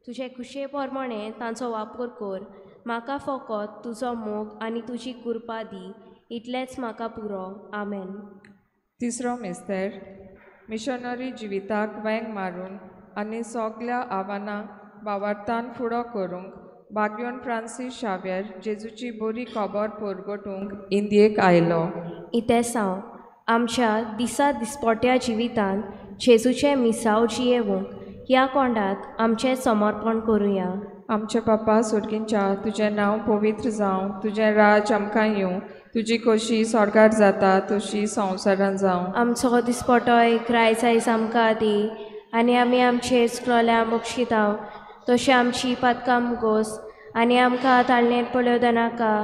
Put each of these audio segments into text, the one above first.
तुजे खुशे प्रमाणे तांचो वापर कर. म्हाका फकत तुजो मोग आनी तुजी कृपा दी, इतलेंच म्हाका पुरो. आमेन. तिसरो मिस्तेर. मिशनरी जिविताक वेंग मारून आनी सगल्या आव्हानां बावार्थान फुडो करूंक बाग्योन फ्रांसीस शाव्यर जेजूची बरी खबर परगटूंक इंदियेक आयलो. इतेसांव आमच्या दिसा दिसपोट्या जिवितांत जेजूचें मिसांव जियेवंक ह्या कोंडांत आमचें समर्पण करुया. आमचे बापा सोर्गींच्या, तुजें नांव पवित्र जावं, तुजें राज आमकां येवं, तुजी खोशी स्वर्गार जाता तशी संवसारांत जावं. आमचो दिसपटो एक रायस आयज आमकां दी आनी आमी आमचे चुकलोल्या बक्षितांव तशें आमची पातकां मुगोस आनी आमकां ताळणेर पळोवं नाका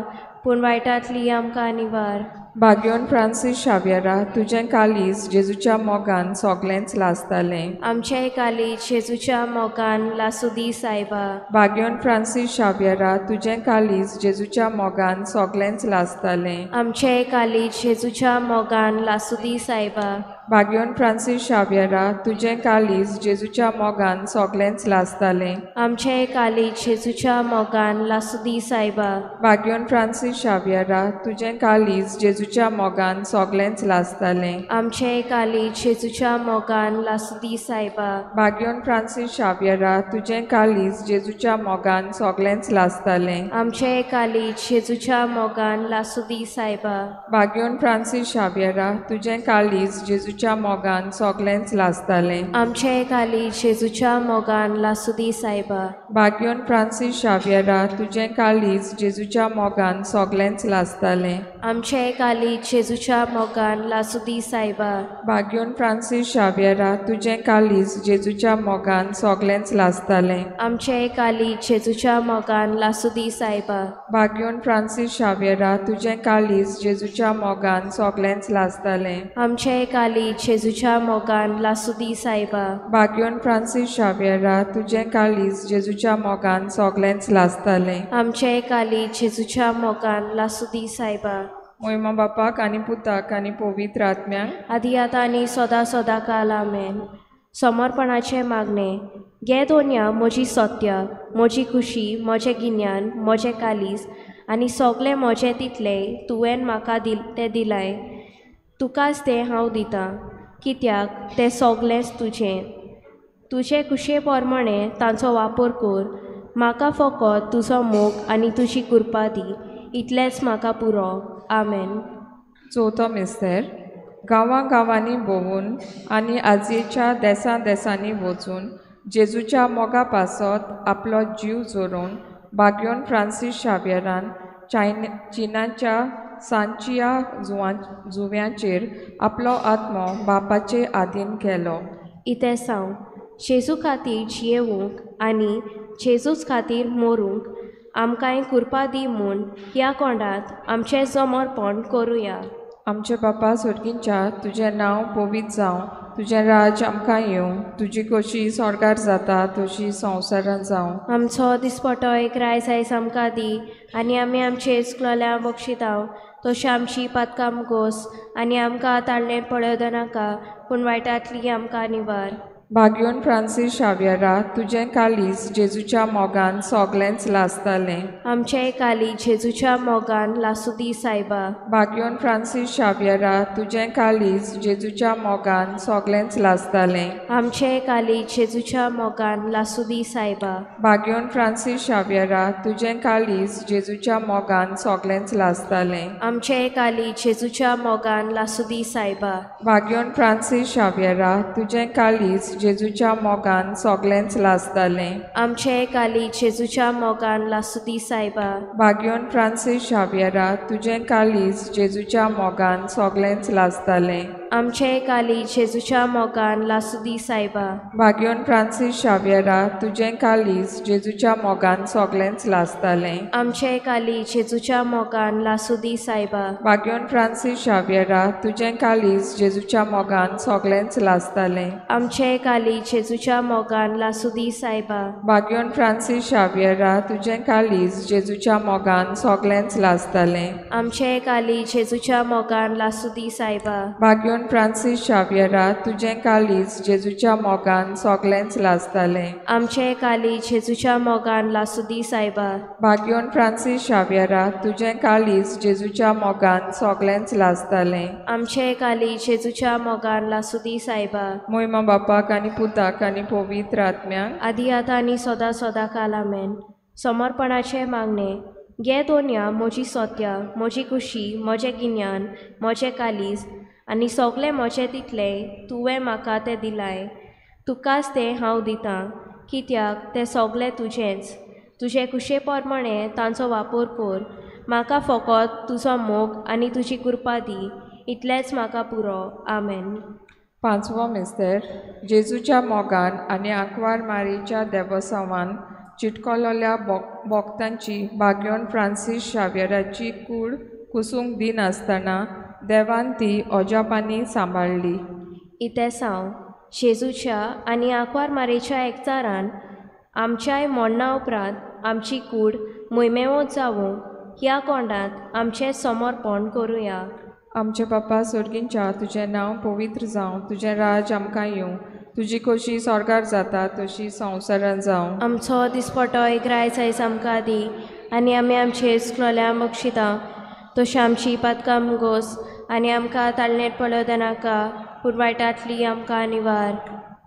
पूण वायटांतली आमकां निवार. बाग्योन फ्रांसीस शाव्यरा, तुजें कालीज जेजूच्या मोगान सगलेंच लासतालें. आमचें कालीज जेजूच्या मोगान लासुदी सायबा. बाग्योन फ्रांसीस शाव्यरा, तुजें कालीज जेजूच्या मोगान सगलेंच लासतालें. आमचें कालीज जेजूच्या मोगान लासुदी सायबा. बाग्योन फ्रांसीस शाव्यरा, तुजें कालीज जेजूच्या मोगान सगलेंच लासतालें. आमचें कालीज जेजूच्या मोगान लासुदी सायबा. बाग्योन फ्रांसीस शाव्यरा, तुजें कालीज जेजूच्या मोगान सगलेंच लासतालें. आमचें कालीज जेजूच्या मोगान लासुदी सायबा. बाग्योन फ्रांसीस शाव्यरा, तुजें कालीज जेजूच्या मोगान सगलेंच लासतालें. आमचें कालीज जेजूच्या मोगान लासुदी सायबा. बाग्योन फ्रांसीस शाव्यरा, तुजें कालीज जेजूच्या मोगान सगलेंच लासतालें. आमचें कालीज जेजूच्या मोगान लासुदी सायबा. बाग्योन फ्रांसीस शाव्यरा, तुजें कालीज जेजूच्या मोगान सगलेंच लासतालें. आमचें कालीज जेजूच्या मोगान लासुदी सायबा. बाग्योन फ्रांसीस शाव्यरा, तुजें कालीज जेजूच्या मोगान सगलेंच लासतालें. आमचें कालीज जेजूच्या मोगान लासुदी सायबा. बाग्योन फ्रांसीस शाव्यरा, तुजें कालीज जेजूच्या मोगान सगलेंच लासतालें. आमचें कालीज जेजूच्या मोगान लासुदी सायबा. बाग्योन फ्रांसीस शाव्यरा, तुजें कालीज जेजूच्या मोगान सगलेंच लासतालें. आमचें कालीज जेजूच्या मोगान लासुदी सायबा. मोयमा बापाक आनी पुताक आनी पवित्र आत्म्याक, आदी आतां आनी सदां सदां काल. आमेन. समर्पणाचें मागणें. घे दोनया म्हजी सत्य, म्हजी खुशी, म्हजें गिन्यान, म्हजें कालीज आनी सगलें म्हजें तितलें तुवें म्हाका तें दिलाय, तुकाच तें हांव दितां, कित्याक तें सगलेंच तुजें. तुजे खुशे प्रमाणे तांचो वापर कर. म्हाका फकत तुजो मोग आनी तुजी कृपा दी, इतलेंच म्हाका पुरो. आमेन. चवथो मिस्तेर. गांवां गांवांनी भोंवून आनी आजयेच्या देसां देसांनी वचून जेजूच्या मोगा पासत आपलो जीव जोरोवन बाग्योन फ्रांसीस शाव्यरान चिनाच्या सांचिया जुंव्याचेर आपलो आत्मो बापाचे आदीन केलो. इतेसांव जेजू खातीर जियेवंक आनी जेजूच खातीर मरूंक आमकांय कृपा दी म्हूण ह्या कोंडांत आमचें समर्पण करुया. आमचे बापा सोर्गींच्या, तुजें नांव पवित्र जावं, तुजें राज आमकां येवं, तुजी खोशी स्वर्गार जाता तशी संवसारांत जावं. आमचो दिसपटो एक रायस आयज आमकां दी आनी आमी आमचे चुकलोल्या बक्षितांव तशें आमची पातकां मुगोस आनी आमकां ताळणेर पळोवं नाका पूण वायटांतली आमकां निवार. बाग्योन फ्रांसीस शाव्यरा, तुजें कालीज जेजूच्या मोगान सगलेंच लासतालें. आमचें कालीज जेजूच्या मोगान लासुदी सायबा. बाग्योन फ्रांसीस शाव्यरा, तुजें कालीज जेजूच्या मोगान सगलेंच लासतालें. आमचें कालीज जेजूच्या मोगान लासुदी सायबा. बाग्योन फ्रांसीस शाव्यरा, तुजें कालीज जेजूच्या मोगान सगलेंच लासतालें. आमचें कालीज जेजूच्या मोगान लासुदी सायबा. बाग्योन फ्रांसीस शाव्यरा, तुजें कालीज जेजूच्या मोगान सगलेंच लासतालें. आमचें कालीज जेजूच्या मोगान लासुदी सायबा. बाग्योन फ्रांसीस शाव्यरा, तुजें कालीज जेजूच्या मोगान सगलेंच लासतालें. आमचें कालीज जेजूच्या मोगान लासुदी सायबा. बाग्योन फ्रांसीस शाव्यरा, तुजें कालीज जेजूच्या मोगान सगलेंच लासतालें. आमचें कालीज जेजूच्या मोगान लासुदी सायबा. बाग्योन फ्रांसीस शाव्यरा, तुजें कालीज जेजूच्या मोगान सगलेंच लासतालें. आमचें कालीज जेजूच्या मोगान लासुदी सायबा. बाग्योन फ्रांसीस शाव्यरा, तुजें कालीज जेजूच्या मोगान सगलेंच लासतालें. आमचें कालीज जेजूच्या मोगान लासुदी सायबा. बाग्योन भाग्योन फ्रांसीस शाव्यरा तुजें काळीज जेजूच्या मोगान सगळेंच लासतालें. आमचें काळीज जेजूच्या मोगान लासुदी सायबा. भाग्योन फ्रांसीस शाव्यरा तुजें काळीज जेजूच्या मोगान सगळेंच लासतालें. आमचें काळीज जेजूच्या मोगान लासुदी सायबा. मोयमा बापाक आनी पुताक आनी पवित्र आत्म्याक आदी आतां आनी सदां सदां काल आमेन. समर्पणाचें मागणें. घे दोनया म्हजी सोत्या, म्हजी खुशी, म्हजें गिन्यान, म्हजें काळीज आनी सगळें म्हजें तितलें तुवें म्हाका तें दिलाय. तुकाच तें हांव दितां, कित्याक तें सगळें तुजेंच. तुजे खुशे प्रमाणें तांचो वापर कर. म्हाका फकत तुजो मोग आनी तुजी कृपा दी, इतलेंच म्हाका पुरो. आमेन. पांचवो मिस्तेर. जेजूच्या मोगान आनी आंकवार मारीच्या देवसांवान चिटकलोल्या भोक्तांची भाग्योन फ्रांसीस शाव्यराची कूड कुसूंक दिनासतना देवान ती अजापांनी सांबाळ्ळी. इतेसांव. जेजूच्या आनी आंकवार मारीच्या एकचारान आमच्याय मोडणा उपरांत आमची कूड मोहिमेवंत जावूं ह्या कोंडांत आमचें समर्पण करुया. आमचे बापा सोर्गींच्या तुजें नांव पवित्र जावं, तुजें राज आमकां येवं, तुजी खोशी स्वर्गार जाता तशी संवसारान जावं. आमचो दिसपटो एक रायस आयज आमकां दी आनी आमी आमचे चुकलोल्या बक्षिता तशी आमची पातकां मुगोस आनी आमकां ताळणेर पळोवं दिनाका, पूण वायटांतली आमकां निवार.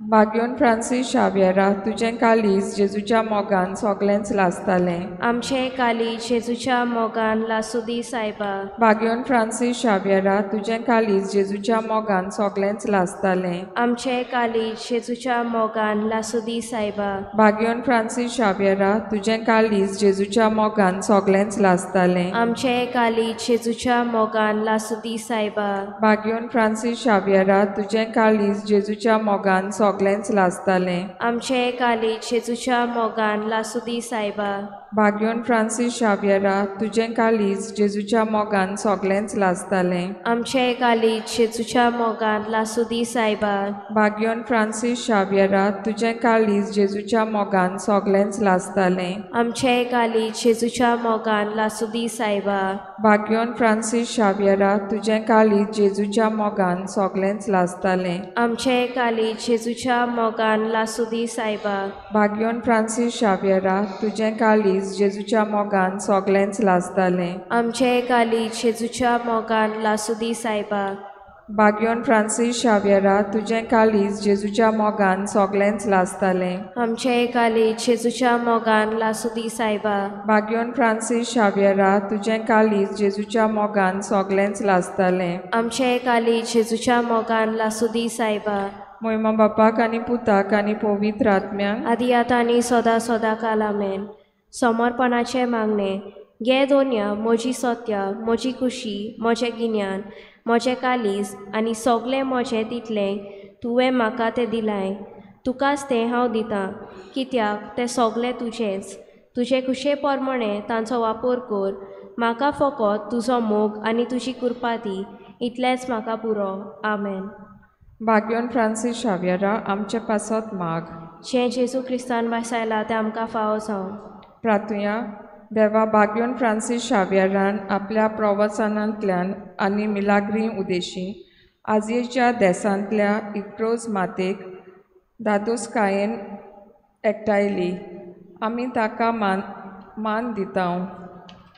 भाग्योन फ्रांसीस शाव्यरा तुजें काळीज जेजूच्या मोगान सगळेंच लासतालें. आमचें काळीज जेजूच्या मोगान लासुदी सायबा. भाग्योन फ्रांसीस शाव्यरा तुजें काळीज जेजूच्या मोगान सगळेंच लासतालें. आमचें काळीज जेजूच्या मोगान लासुदी सायबा. भाग्योन फ्रांसीस शाव्यरा तुजें काळीज जेजूच्या मोगान सगळेंच लासतालें. आमचें काळीज जेजूच्या मोगान लासुदी सायबा. भाग्योन फ्रांसीस शाव्यरा तुजें काळीज जेजूच्या मोगान सगळेंच लासतालें. आमचें काळीज जेजूच्या मोगान लासुदी सायबा. भाग्योन फ्रांसीस शाव्यरा तुजें काळीज जेजूच्या मोगान सगळेंच लासतालें. आमचें काळीज जेजूच्या मोगान लासुदी सायबा. भाग्योन फ्रांसीस शाव्यरा तुजें काळीज जेजूच्या मोगान सगळेंच लासतालें. आमचें काळीज जेजूच्या मोगान लासुदी सायबा. भाग्योन फ्रांसीस शाव्यरा तुजें काळीज जेजूच्या मोगान सगळेंच लासतालें. आमचें काळीज जेजूच्या मोगान लासुदी सायबा. भाग्योन फ्रांसीस शाव्यरा तुजें काळीज जेजूच्या मोगान सगळेंच लासतालें. आमचें काळीज जेजूच्या मोगान लासुदी सायबा. भाग्योन फ्रांसीस शाव्यरा तुजें काळीज जेजूच्या मोगान सगळेंच लासतालें. आमचें काळीज जेजूच्या मोगान लासुदी सायबा. भाग्योन फ्रांसीस शाव्यरा तुजें काळीज जेजूच्या मोगान सगळेंच लासतालें. आमचें काळीज जेजूच्या मोगान लासुदी सायबा. मोयमा बापाक आनी पुताक आनी पवित्र आत्म्याक आदी आतां आनी सदां सदां काल आमेन. समर्पणाचें मागणें. घे दोनया म्हजी सत्या, म्हजी खुशी, म्हजें गिन्यान, म्हजें काळीज आनी सगळें म्हजें तितलें तुवें म्हाका तें दिलाय. तुकाच तें हांव दितां, कित्याक तें सगळें तुजेंच. तुजे खुशे प्रमाणें तांचो वापर कर. म्हाका फकत तुजो मोग आनी तुजी कृपा दी, इतलेंच म्हाका पुरो. आमेन. भाग्योन फ्रांसीस शाव्यरा आमचे पासत माग. जें जेजू क्रिस्तान भासायलां तें आमकां फावो जावं. प्रार्थुया. देवा भाग्योन फ्रांसीस शाव्यरान आपल्या प्रवचनांतल्यान आनी मिलाग्री उदेशी आजयेच्या देसांतल्या इक्रोज मातेक दादोसकायेन एकठांयली. आमी ताका मान मान दिता.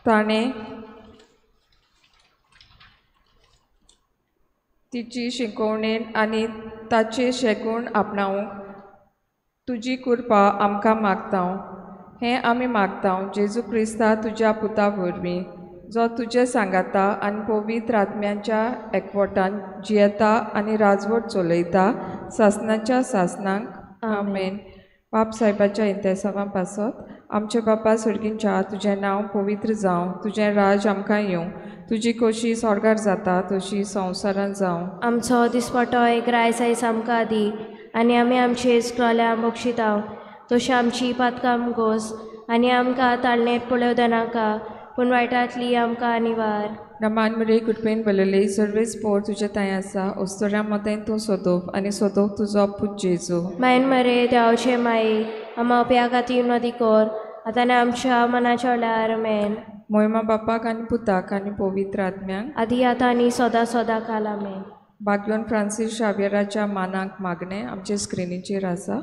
ताणें तिची शिकोवणेन आनी ताचे शेगूण आपणावंक तुजी कृपा आमकां मागता. हें आमी मागता जेजू क्रिस्ता तुज्या पुता वरवीं, जो तुजे सांगाता आनी पवित्र आत्म्याच्या एकवटान जियेता आनी राजवट चलयता सासनाच्या सासनाक. आमेन. बाप साहेबाच्या इंतेसांवा पासत. आमचे बापा सर्गींच्या तुजें नांव पवित्र जावं, तुजें राज आमकां येवं, तुजी खोशी स्वर्गार जाता तशी संवसारान जावं. आमचो दिसपटो एक रायस आयज आमकां दी आनी आमी आमचे चुकलोल्या बक्षिता तशी आमची पातकां मुगोस आनी आमकां ताळणेर पळोवं दिनाका, पूण वायटांतली आमकां निवार. रमान मरे कृपेन भरलेली सर्वेस पोर तुजे थंय आसा, ओस्तोऱ्या मदें तूं सोदोव आनी सोदोव तुजो पूत जेजू. मायन मरे देवाचे माये आमा खातीर नदी कर आतां आनी आमच्या मनाच्या वेळार. आमेन. मोयमा बापाक आनी पुताक आनी पवित्र आत्म्याक आदी आतां आनी सदां सदां काल. आमेन. बाग्योन फ्रांसीस शाव्यराच्या मानाक मागणें आमचे स्क्रिनीचेर आसा.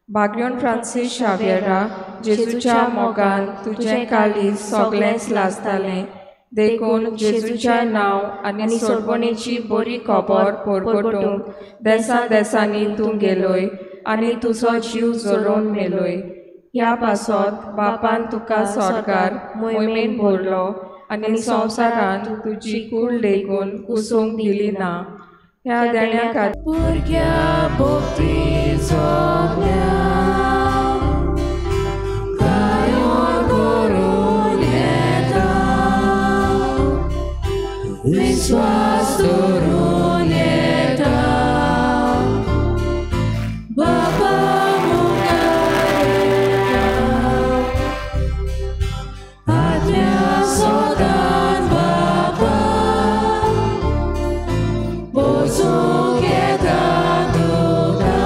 बाग्योन फ्रांसीस शाव्यरा, जेजूच्या मोगान तुजें काळीज सगळेंच लासतालें, देखून जेजूच्या नांव आनी सोडवणेची बरी खबर परगटूंक देसा देसांनी तूं गेलोय आनी तुजो जीव जरोवन मेलोय. ह्या पासत बापान तुका स्वर्गार मोहिमेन भरलो आनी संवसारान तुजी कूड लेगून कुसूंक दिली ना. ह्या देण्या खातीर भुरग्या भोक्ती सोंपल्या गायोन करून येता, विश्वास धरून येता, बापा मुखार येता, आत्म्या सोदान बापा पोसूंक येता तुका,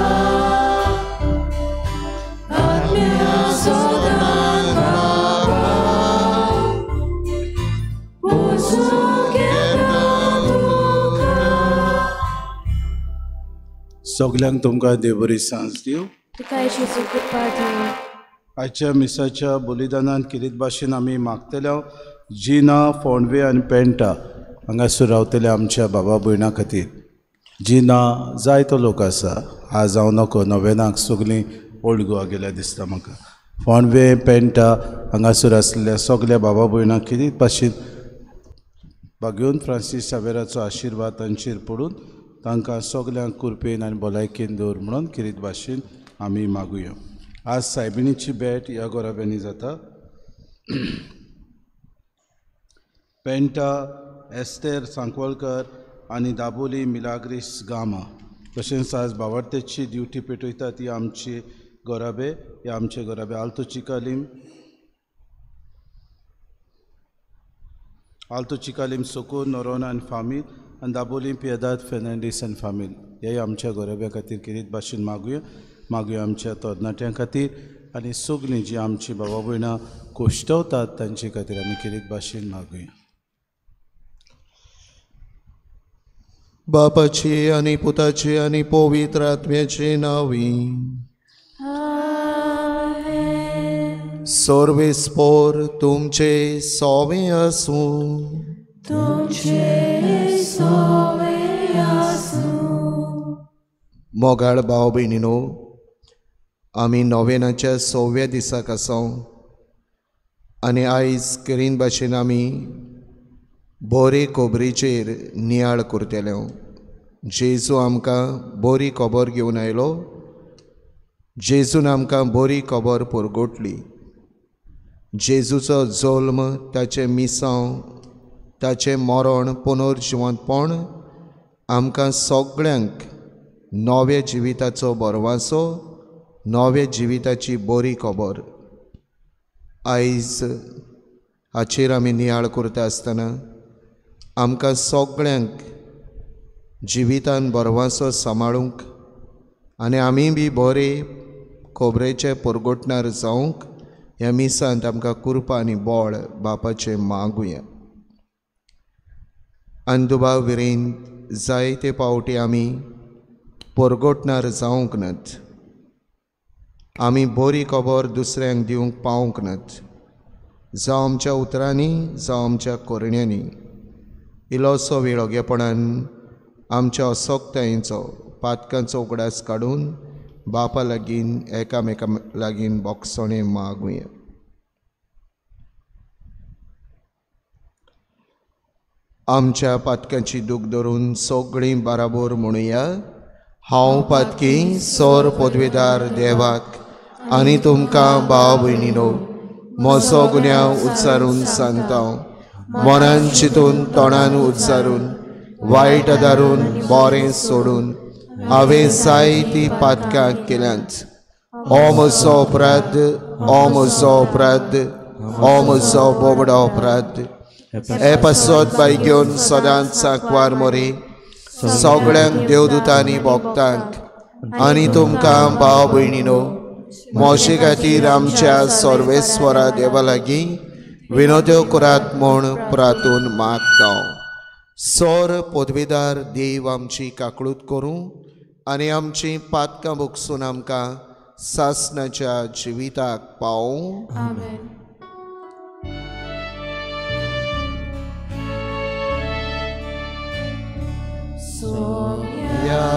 आत्म्या सोदान बापा पोसूंक येता तुका. सगल्यांक तुमकां देव बरी सांज दिवं. तुका जेजू कृपा दिवं. आयच्या मिसाच्या बलिदानान किरीत भाशेन आमी मागतले जिना, फोंडवे आनी पेंटा हांगासर रावतले आमच्या बाबा भयणा खातीर. जिना जायतो लोक आसा, आज हांव नको नोवेनाक सगळीं ओल्ड गोवा गेल्या दिसता म्हाका. फोंडवे पेंटा हांगासर आसलेल्या सगल्या बाबा भयणां किरीत भाशेन बागेवन फ्रांसीस शावेराचो आशिर्वाद तांचेर पडून तांकां सगल्यांक कृपेन आनी भलायकेन दवर म्हणून किरीत भाशेन आमी मागुया. आज सायबिणीची भेट ह्या गोराब्यांनी जाता. पेंटा एस्तेर सांकवळकर आनी दाबोली मिलाग्रीस गामा. तशेंच आज बावार्तेची ड्युटी पेटयता ती आमची गोराबे, हे आमचे गोराबे आल्तो चिकालीम, आल्तो चिकालीम सोकोर नोरोना आनी फामील आनी दाबोली पियेदाद फेर्नांडीस आनी फामील. हे आमच्या गोराब्या खातीर किरीत भाशेन मागुया. मागुया आमच्या तरणाट्यां खातीर आनी सगळीं जी आमची बाबा भयणां कोश्टवतात तांचे खातीर आमी किरीत भाशेन मागुया. बापाची आनी पुताची आनी पवित्र आत्म्याचे नांवी. सर्वेस्पोर तुमचे सोवे आसूं. तुमचे सोवे आसूं. मोगाळ भाव भयणीनो, आमी नोवेनाच्या सव्या दिसाक आसा आनी आयज करीन भाशेन आमी बोरे खबरेचेर नियाळ करतले. जेजू आमकां बोरी खबर घेवन आयलो, जेजून आमकां बोरी खबर परगटली. जेजूचो जल्म, ताचें मिसांव, ताचें मरण, पुनर्जिवंतपण आमकां सगळ्यांक नव्या जिविताचो बरवासो, नव्या जिविताची बोरी खबर. आयज हाचेर आमी नियाळ करता आसतना आमकां सगळ्यांक जिवितान बरवासो सांबाळूंक आनी आमी बी बरे खबरेचे परगटणार जावंक ह्या मिसांत आमकां कृपा आनी बळ बापाचें मागुया. अंदुबा विरेन जायते पावटी आमी परगटणार जावंक नात, आमी बरी खबर दुसऱ्यांक दिवंक पावंक नात, जावं आमच्या उतरांनी जावं आमच्या करण्यांनी. इल्लोसो वेळ ओगेपणान आमच्या असक्तायेचो पातकांचो उगडास काडून बापा लागीं एकामेका लागीं बोगसणें मागुया. आमच्या पातकांची दूख धरून सगळीं बाराबोर म्हणुया, हांव पातकी सोर पदवेदार देवाक आनी तुमकां भाव भयणीनो म्हजो गुन्यांव उच्चारून सांगता. मनान चिंतून तोंडान उच्चारून वायट आदारून बरें सोडून हांवें जायतीं पातकां केल्यांत. हो म्हजो अपराध, हो म्हजो अपराध, हो म्हजो बोबडो अपराध. हे पासत बाय घेवन सदांच सांकवार मोरी सगळ्यांक देवदूतांनी भोगतांक आनी तुमकां भाव भयणीनो म्हजे खातीर आमच्या सर्वेस्वरा देवा लागीं विनोद्यो करात म्हूण प्रातून मागता. सोर पदवेदार देव आमची काकळूत करूं आनी आमची पातकां भोगसून आमकां सासणाच्या जिविताक पावूं. आमेन. सोम्या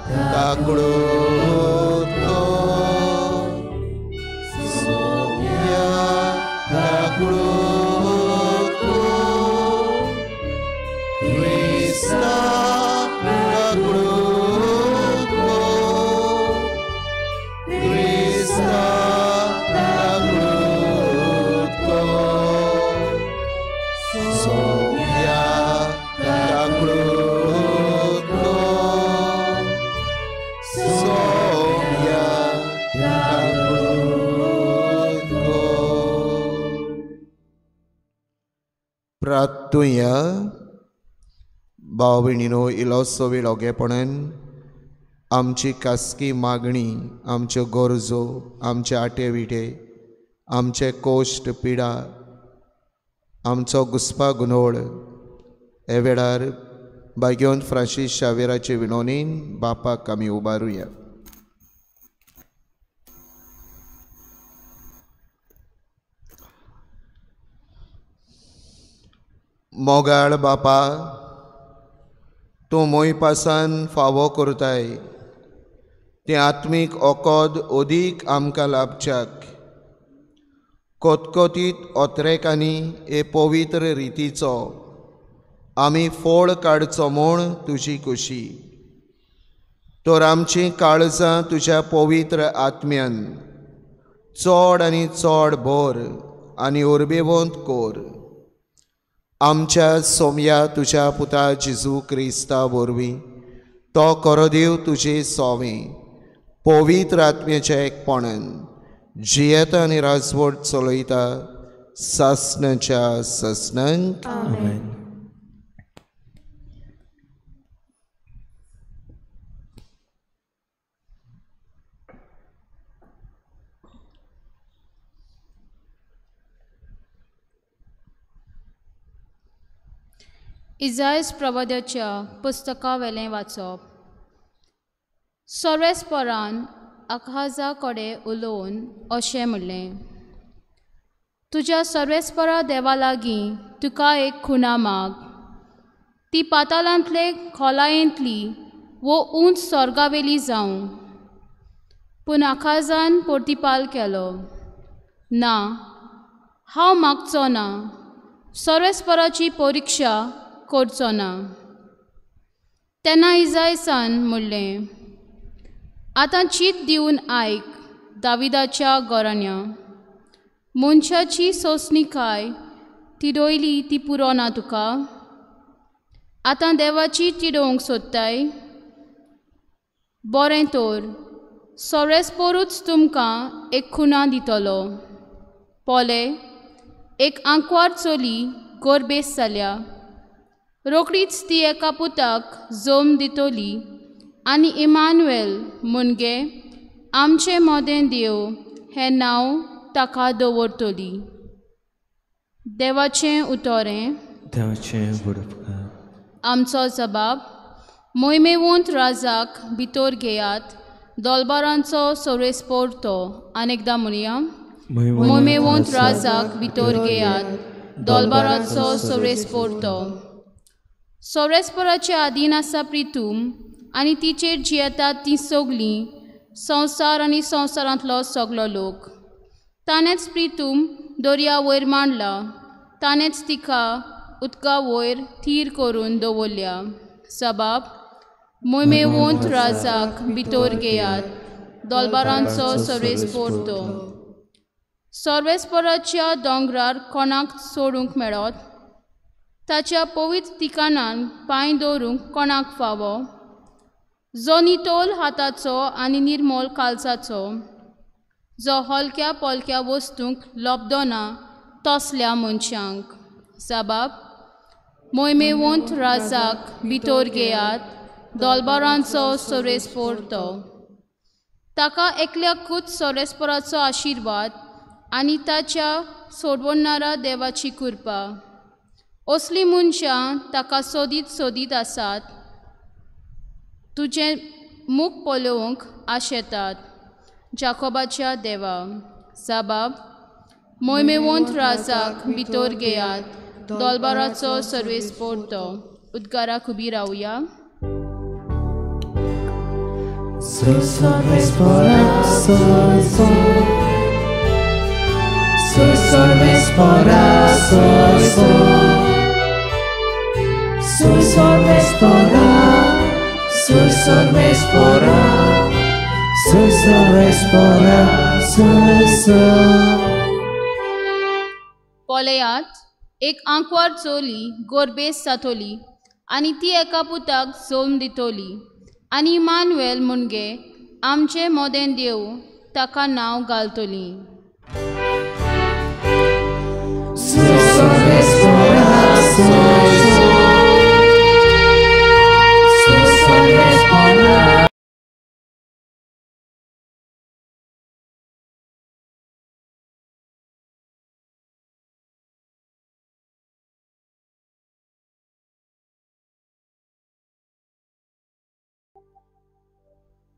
काकळूत कर, सोम्या काकळूत कर, क्रिस्ता काकळूत कर, क्रिस्ता काकळूत कर, सोम्या काकळूत कर, सोम्या काकळूत कर. प्रार्थुया. भाव भयणीनो, इल्लोसो वेळ ओगेपणान आमची खासगी मागणी, आमच्यो गरजो, आमचे आटे विटे, आमचे कोश्ट पिडा, आमचो घुस्पा गुनोळ हे वेळार भाग्योन फ्रांसीस शावेराचे विनोनीन बापाक आमी उबारुया. मोगाळ बापा, तूं मोयपासान फावो करताय तें आत्मीक ओकोद अदीक आमकां लाभच्याक कोतकोतीत ओतरेकांनी हे पवित्र रितीचो आमी फोळ काडचो म्हूण तुजी खुशी. तर आमचीं काळजां तुज्या पवित्र आत्म्यान चड आनी चड भर आनी उर्बेवंत कर. आमच्या सोम्या तुज्या पुता जेजू क्रिस्ता वरवीं तो कोरोदेव तुजे सोवे पवित्र आत्म्याच्या एकपणान जियेता आनी राजवट चलयता सासणाच्या सासणांक. आमेन. इजायस प्रवाद्याच्या पुस्तकावेलें वाचप. सर्वेस्परान आखाजा कडेन उलोवन अशें म्हणलें, तुज्या सर्वेस्परा देवा लागीं तुका एक खुणा माग, ती पातालांतले खोलायेंतली वो उंच स्वर्गावेली जावं. पूण आखाजान प्रतिपाल केलो, ना, हांव मागचो ना, सर्वेस्पराची परिक्षा करचो ना. तेन्ना इजायसान म्हणलें, आतां चीत दिवन आयक दाविदाच्या गोराण्या, मनशाची सोंसणीकाय तिडोयली ती पुरो ना तुका, आतां देवाची तिडोवंक सोदताय? बरें तर सर्वेस्परूच तुमकां एक खुणा दितलो. पोले एक आंकवार चली गोरबेस जाल्या, रोखडीच ती एका पुताक जम दितली आनी इमानुएल म्हणजे आमचे मोदें देव हें नांव ताका दवरतली. देवाचें उतोरें. देवाचें व्हड. आमचो जबाब. मोहिमेवंत राजाक भितर घेयात, दोलबारांचो सर्वेस्पोर तो. आनी एकदां म्हणया, मोहिमेवंत राजाक भितर घेयात, दोलबारांचो सर्वेस्पोर तो. सर्वेस्पराचे आदीन आसा प्रितूम आनी तिचेर जियेतात तीं सगलीं, संवसार आनी संवसारांतलो सगलो लोक. ताणेंच प्रितूम दर्या वयर मांडला, ताणेंच तिका उदका वयर थीर करून दवरल्या. सबाब मोहिमेवंत राजाक भितर घेयात, दोलबारांचो सर्वेस्पोर तो. सर्वेस्पराच्या दोंगरार कोणाक सोडूंक मेळत? ताच्या पवित्र ठिकाणान पांय दवरूंक कोणाक फावो? जो नितोल हाताचो आनी निर्मोल काळजाचो, जो हलक्या पोलक्या वस्तूंक लब्दना तसल्या मनशांक. साबाब मोहिमेवंत राजाक भितर घेयात, दोलबारांचो सर्वेस्पोर तो. ताका एकल्याकूच सर्वेस्पराचो आशिर्वाद आनी ताच्या सोडवणारा देवाची कृपा. असलीं मनशां ताका सोदीत सोदीत आसात, तुजें मुख पळोवंक आशेतात. जाकोबाच्या देवा साबाब, मोहिमेवंत राजाक भितर घेयात, दोलबाराचो सर्वेस पोरतो. उद्गाराक उबी रावया. पळयात, एक आंकवार चोली गोरबेस जातली आनी ती एका पुताक जल्म दितली आनी इमानुएल मुणगे आमचे मोदें देव ताका नांव घालतली.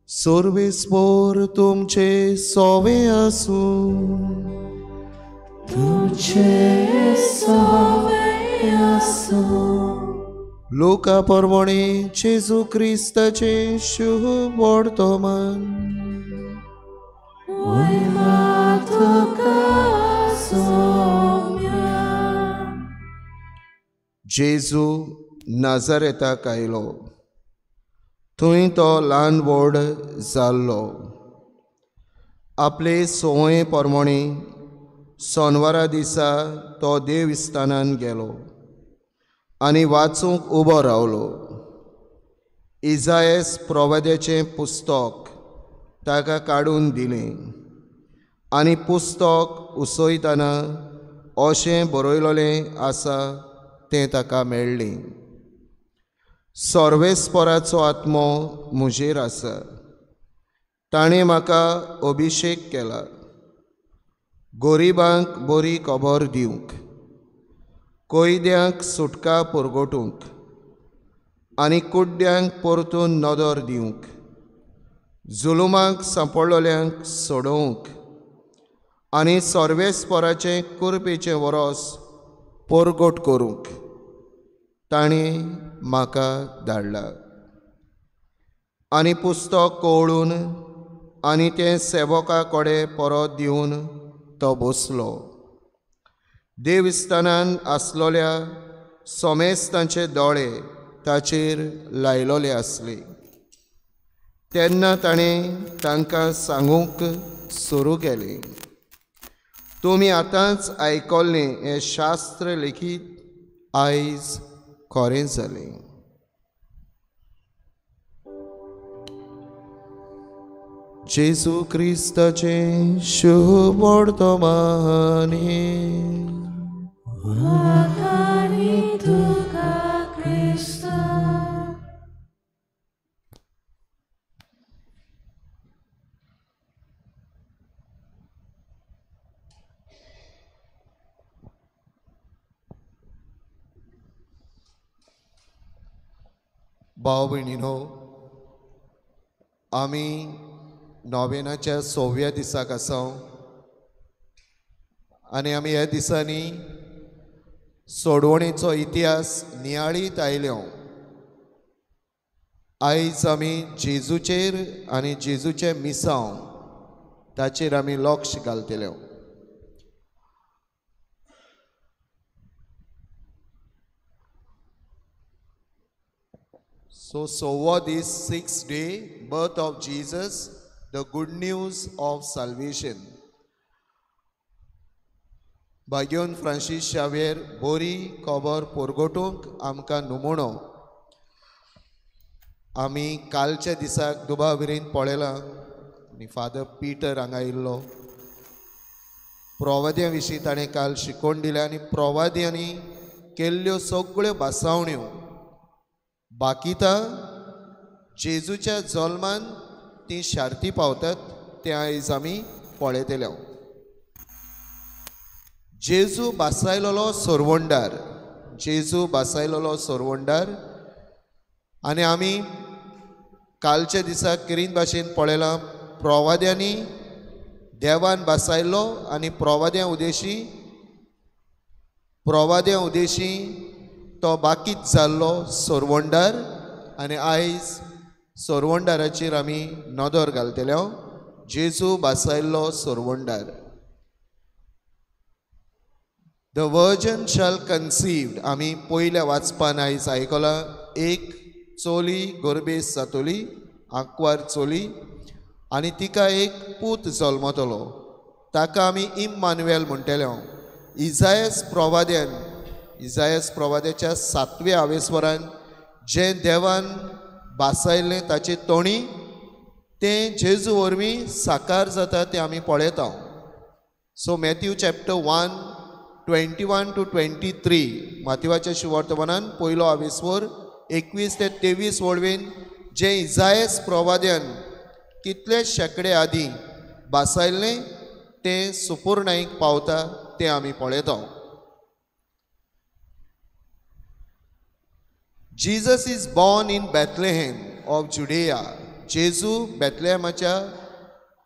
सर्वेस्पोर तुमचे सोवे आसूं, तुमचे सोवे आसूं. लोका परवणे जेजू क्रिस्ताचे शुभ वर्तमान. वयमा तुका सोम्या. जेजू नाझारेताक आयलो, थंय तो ल्हान व्हड जाल्लो. आपले संवये प्रमाणे सोनवारा दिसा तो देवस्थानान गेलो आनी वाचूंक उबो रावलो. इजायस प्रवाद्याचें पुस्तक ताका काडून दिलें आनी पुस्तक उसयतना अशें बरयलेलें आसा तें ताका मेळ्ळें. सर्वेस्पराचो आत्मो म्हजेर आसा, ताणें म्हाका अभिशेक केला गरिबांक बरी खबर दिवंक, कैद्यांक सुटका पुरगोटूंक आनी कुड्ड्यांक परतून नदर दिवंक, जुलुमाक सांपडलेल्यांक सोडोवंक आनी सर्वेस्पराचें कुरपेचें वरोस परगट करूंक ताणें म्हाका धाडला. आनी पुस्तक कवळून आनी तें सेवका कडेन परत दिवन तो बसलो. देवस्थानान आसलोल्या सोमेस्तांचे दोळे ताचेर लायलोले आसले. तेन्ना ताणें तांकां सांगूंक सुरू केलें, तुमी आतांच आयकल्लें हें शास्त्र लेखीत आयज खरें जालें. जेजू क्रिस्ताचें शुभ वर्तमान. भाव भयणीनो, आमी नोवेनाच्या सव्या दिसाक आसा आनी आमी ह्या दिसांनी सोडवणेचो इतिहास नियाळीत आयल्यो. आयज आमी जेजूचेर आनी जेजूचें मिसांव ताचेर आमी लक्ष घालतले. सो सव्वा दीस, 6 day, birth of Jesus, the good news of salvation. भाग्योन Francis Xavier बोरी खबर पोरगोटूंक आमकां नमुणो. आमी कालच्या दिसाक दुबाविरीन पळयलां आनी फादर पीटर हांगा आयिल्लो. प्रवाद्या विशीं ताणें काल शिकोवन दिलें आनी प्रवाद्यांनी केल्ल्यो सगळ्यो भासावण्यो बाकिता जेजूच्या जल्मान ती शार्ती पावतात तें आयज आमी पळयतले. जेजू बासायलोलो सोरवंडार, जेजू बासायलेलो सोरवंडार. आनी आमी कालच्या दिसा किरीन भाशेन पळयलां, प्रवाद्यांनी देवान बासायलो आनी प्रवाद्यां उदेशी तो बाकीत जाल्लो सोरवंडार. आनी आयज सोरवंडाराचेर आमी नदर घालतले. जेजू बासायल्लो सोरवंडार. The virgin shall conceived, आमी पयल्या वाचपान आयज आयकलां, एक चोली गोरबेस जातली, आंकवार चोली, आनी तिका एक पूत जल्मतलो, ताका आमी इम्मानुएल म्हणटले. इजायस प्रवाद्यान, इजायस प्रवाद्याच्या 7व्या आवेस्वरान जें देवान बासायल्लें ताचे तोणी तें जेजू वरवीं साकार जाता तें आमी पळयता. सो मॅथ्यू चॅप्टर 1, 21 to 23, माथेवाच्या शुवर्तमानान पयलो आवेस्वर 21 ते 23 वळवेन जें इजायस प्रवाद्यान कितले शेंकडे आदीं बासायल्लें तें सुपुर्णाईक पावता तें आमी पळयता. Jesus is born in Bethlehem of Judea. जेजू बेथलेहमाच्या,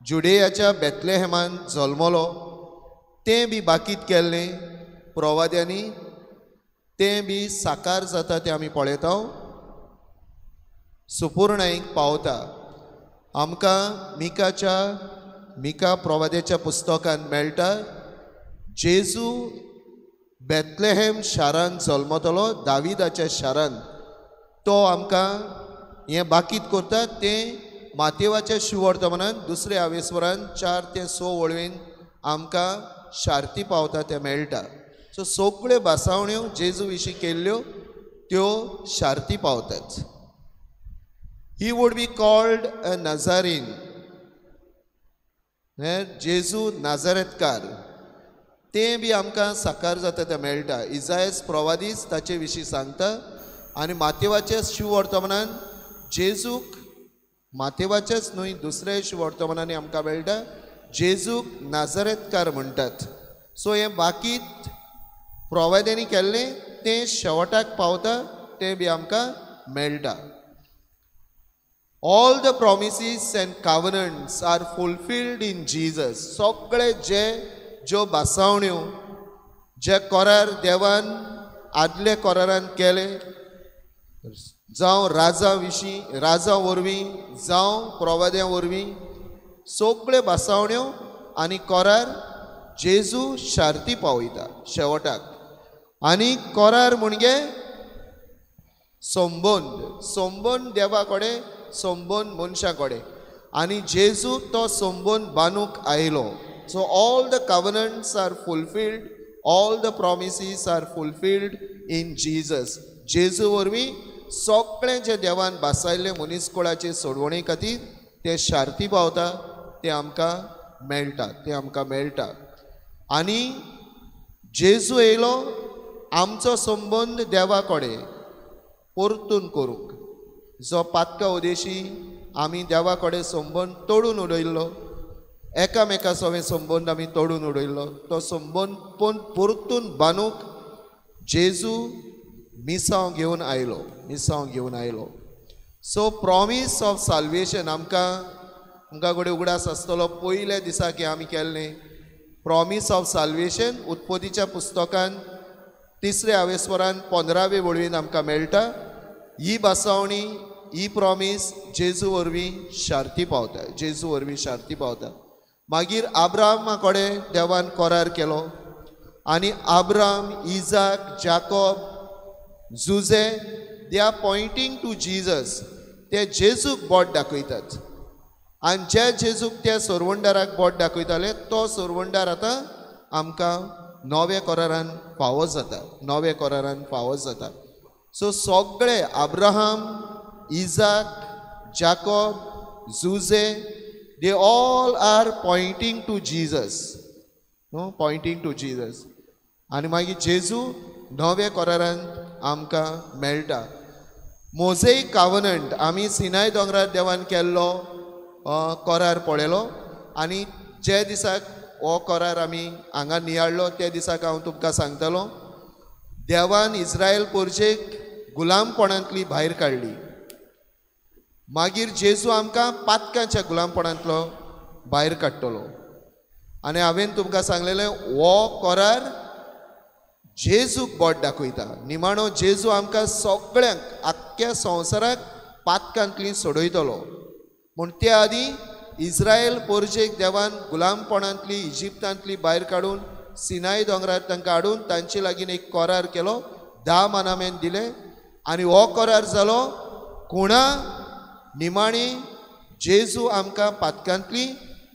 जुडेयाच्या बेथलेहमान जल्मलो, तें बी बाकीत केल्लें प्रवाद्यांनी, तें बी साकार जाता तें आमी पळयता, सुपुर्णाईक पावता. आमकां मिका प्रवाद्याच्या पुस्तकान मेळटा, जेजू बेथलेहम शारान जल्मतलो, दाविदाच्या शारान. तो आमकां हें बाकीत करता तें मातेवाच्या शुवर्तमानान दुसऱ्या आवेस्वरान 4 ते 6 वळवेन आमकां शार्ती पावता तें मेळटा. सो सगळ्यो भासावण्यो जेजू विशीं केल्ल्यो त्यो शार्ती पावतात. He would be called a Nazarene. जेजू नाझारेतकार, तें बी आमकां साकार जाता तें मेळटा. इजायस प्रवादीस ताचे विशीं सांगता. आनी मातेवाच्या शुवर्तमानान जेजूक, मातेवाच्याच न्हय दुसऱ्या शुवर्तमानांनी आमकां मेळटा, जेजूक नाझारेतकार म्हणटात. सो हें बाकीत प्रवाद्यांनी केल्लें तें शेवटाक पावता तें बी आमकां मेळटा. All the promises and covenants are fulfilled in Jesus. सगळे जे ज्यो भासावण्यो, जे करार देवान आदले करारान केले, जावं राजा विशीं, राजा वरवीं, जावं प्रवाद्यां वरवीं, सगळे भासावण्यो आनी करार जेजू शार्ती पावयता शेवटाक. आनी करार म्हणजे संबंद, संबंद देवा कडेन, संबंद मनशा कडेन, आनी जेजू तो संबंद बांदूंक आयलो. So all the covenants are fulfilled, all the promises are fulfilled in Jesus. जेजू वरवीं सगळें जें देवान भासायल्लें मनीसकुळाचे सोडवणे खातीर तें शार्ती पावता, तें आमकां मेळटा, तें आमकां मेळटा. आनी जेजू येयलो आमचो संबंद देवा कडेन परतून करूंक. जो पातका उदेशी आमी देवा कडेन संबंद तोडून उडयल्लो, एकामेका सवें संबंद आमी तोडून उडयल्लो, तो संबंद पण परतून बांदूंक जेजू मिसांव घेवन आयलो, मिसांव घेवन आयलो. सो प्रॉमीस ऑफ साल्वेशन आमकां, आमकां कडेन उगडास आसतलो पयल्या दिसा की आमी केल्लें प्रॉमीस ऑफ साल्वेशन उत्पत्तीच्या पुस्तकान 3ऱ्या आवेस्वरान 15वे वळवीन आमकां मेळटा. ही भासावणी, ही प्रॉमीस जेजू वरवीं शार्ती पावता, जेजू वरवीं शार्ती पावता. मागीर आब्रामा कडेन देवान करार केलो आनी Abraham, Ijak, Jacob, Jose, they are pointing to Jesus. ते जेजूक बोट दाखयतात. आनी ज्या जेजूक त्या सोरवंडाराक बोट दाखयताले तो सोरवंडार आतां आमकां नव्या करारान फावो जाता, नव्या करारान फावो जाता. सो सगळे Abraham, Ijak, Jacob, Jose, they all are pointing to Jesus, no, pointing to Jesus. आनी मागीर जेजू नव्या करारान आमकां मेळटा. मोजेक कावनंट आमी सिनाय दोंगरार देवान केल्लो करार पळयलो आनी जे दिसाक हो करार आमी हांगा नियाळ्ळो त्या दिसाक हांव तुमकां सांगतलो, देवान इस्रायल पोरजेक गुलामपणांतली भायर काडली. मागीर जेजू आमकां पातकांच्या गुलामपणांतलो भायर काडटलो. आनी हांवें तुमकां सांगलेलें हो करार जेजूक बोट दाखयता. निमाणो जेजू आमकां सगळ्यांक आख्ख्या संवसाराक पातकांतली सोडयतलो. म्हूण ते आदीं इस्रायल पोरजेक देवान गुलामपणांतली इजिप्तांतली भायर काडून सिनाय दोंगरार तांकां हाडून तांचे लागीं एक करार केलो, 10 मानामेन दिले. आनी हो करार जालो कोणा निमाणी जेजू आमकां पातकांतली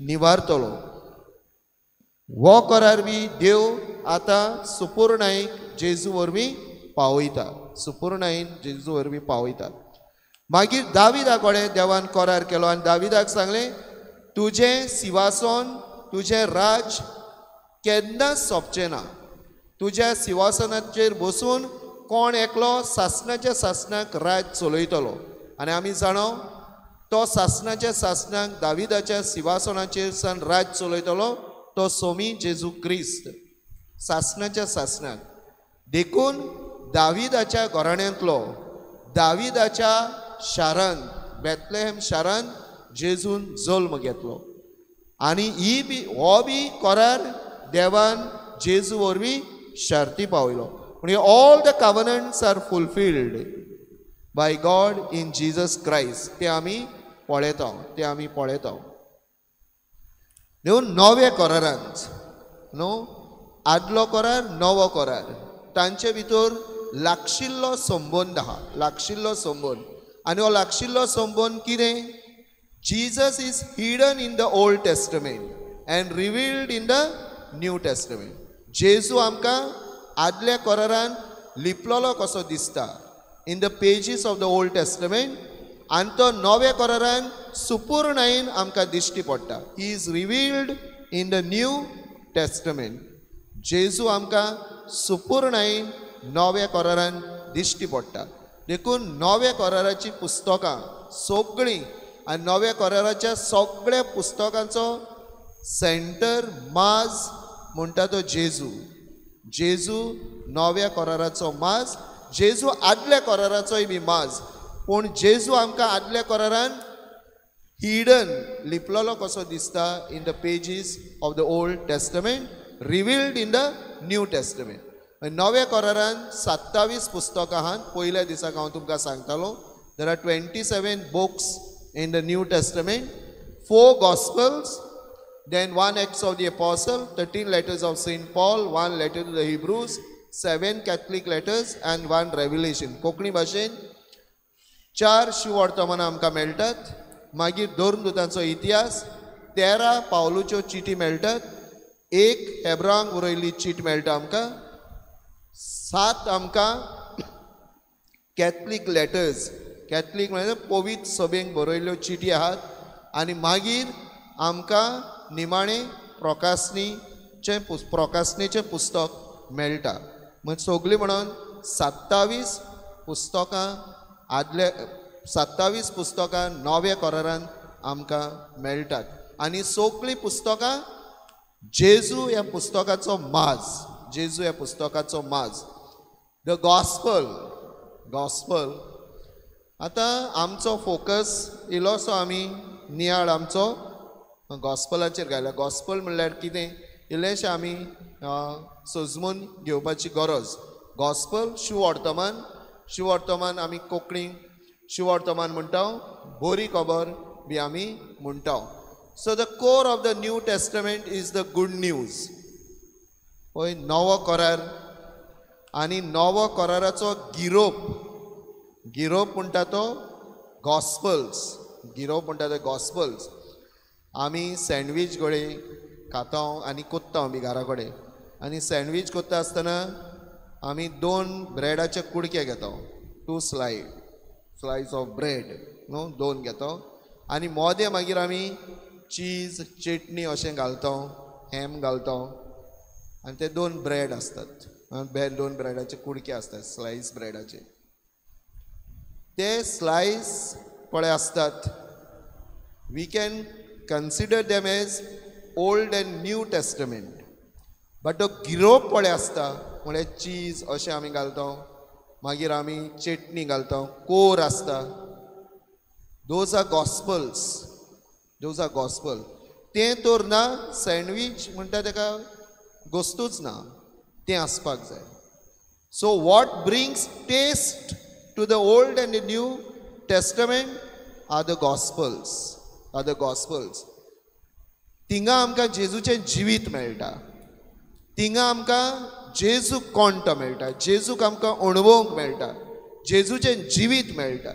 निवारतलो. हो करार बी देव आतां सुपुर्णायेक जेजू वरवीं पावयता, सुपुर्णायेन जेजू वरवीं पावयता. मागीर दाविदा कडेन देवान करार केलो आनी दाविदाक सांगलें तुजें सिंवासन तुजें राज केन्नाच सोंपचें ना. तुज्या सिंवासनाचेर बसून कोण एकलो सासणाच्या सासणाक राज चलयतलो. आनी आमी जाणो तो सासणाच्या सासणाक दाविदाच्या सिंवासनाचेर सान राज चलयतलो तो सोमी जेजू क्रिस्त सासणाच्या सासणाक. देखून दाविदाच्या घराण्यांतलो दाविदाच्या शारांत बेथलेहेम शारांत जेजून जल्म घेतलो. आनी ही बी हो बी करार देवान जेजू वरवीं शर्ती पावयलो. म्हणजे all the covenants are fulfilled by God in Jesus Christ. ते आमी पळयता, ते आमी पळयता. देवून नव्या करारांत न्हू आदलो करार नवो करार तांचे भितर लागशिल्लो संबंद आहा, लागशिल्लो संबंद. आनी हो लागशिल्लो संबंद कितें? Jesus is hidden in the Old Testament and revealed in the New Testament. जेजू आमकां आदल्या करारान लिपलोलो कसो दिसता in the pages of the Old Testament, आनी तो नव्या करारान सुपुर्णायेन आमकां दिश्टी पडटा. He is revealed in the New Testament. जेजू आमकां सुपुर्णायेन नव्या करारान दिश्टी पडटा. देखून नव्या कराराचीं पुस्तकां सगळीं आनी नव्या कराराच्या सगळ्या पुस्तकांचो सेंटर माज म्हणटा तो जेजू. जेजू नव्या कराराचो माज, जेजू आदल्या कराराचोय बी माज. पूण जेजू आमकां आदल्या करारान हिडन लिपलोलो कसो दिसता in the pages of the Old Testament, revealed in the New Testament. नव्या करारान 27 पुस्तकां आहात. पयल्या दिसाक हांव तुमकां सांगतालो there are 27 books in the New Testament, 4 Gospels, then 1 Acts of the Apostle, 13 letters of Saint Paul, 1 letter to the Hebrews, 7 Catholic letters and 1 Revelation. Konkani भाशेन 4 शिववर्तमानां आमकां मेळटात. मागीर धर्मदूतांचो इतिहास, 13 पावलूच्यो चिटी मेळटात, 1 हेब्रांक बरयल्ली चीट मेळटा आमकां, 7 आमकां कॅथलीक लेटर्स, कॅथलीक म्हळ्यार पवित्र सभेक बरयल्ल्यो चिटी आहात. आनी मागीर आमकां निमाणें प्रोकासनीचें पुस्तक मेळटा. म्हणजे सगळीं म्हणून 27 पुस्तकां आदल्या 27 पुस्तकां नव्या करारान आमकां मेळटात. आनी सगळीं पुस्तकां जेजू ह्या पुस्तकाचो माज, जेजू ह्या पुस्तकाचो माज. The gospel, gospel. आतां आमचो फोकस इल्लोसो आमी नियाळ आमचो गॉस्पलाचेर घायला. गॉस्पल म्हणल्यार कितें इल्लेशें आमी सजमून घेवपाची गरज. गॉस्पल शिववर्तमान, शिववर्तमान आमी कोंकणी शिववर्तमान म्हणटा, बरी खबर बी आमी म्हणटा. So the core of the New Testament is the good news. पळय नवो करार आनी नवो कराराचो गिरोप, गिरोप म्हणटा तो गॉस्पल्स, गिरोप म्हणटा ते गॉस्पल्स. आमी सँडवीच कडेन खाता आनी कोत्ता बी घरा कडेन, आनी सँडवीच कोत्ता आसतना आमी 2 ब्रेडाचे कुडके घेता, 2 स्लायस ऑफ ब्रेड न्हू 2 घेता आनी मोदें मागीर आमी चीज चटणी अशें घालता, हॅम घालता आनी ते 2 ब्रेड आसतात, 2 ब्रेडाचे कुडके आसतात, स्लायस ब्रेडाचे. ते स्लायस पळय आसतात, we can consider them as Old and New Testament, but तो गिरोप पळय आसता म्हळ्यार चीज अशें आमी घालता, मागीर आमी चटणी घालता, कोर आसता. Those are gospels, those are gospel. तें तर ना, सँडवीच म्हणटा तेका गोस्तूच ना, तें आसपाक जाय. So what brings taste to the Old and the New Testament are the gospels, are the gospels. थिंगा आमकां जेजूचें जिवीत मेळटा, थिंगा आमकां जेजू कोण तो मेळटा, जेजूक आमकां अणभवंक मेळटा, जेजूचें जिवीत मेळटा.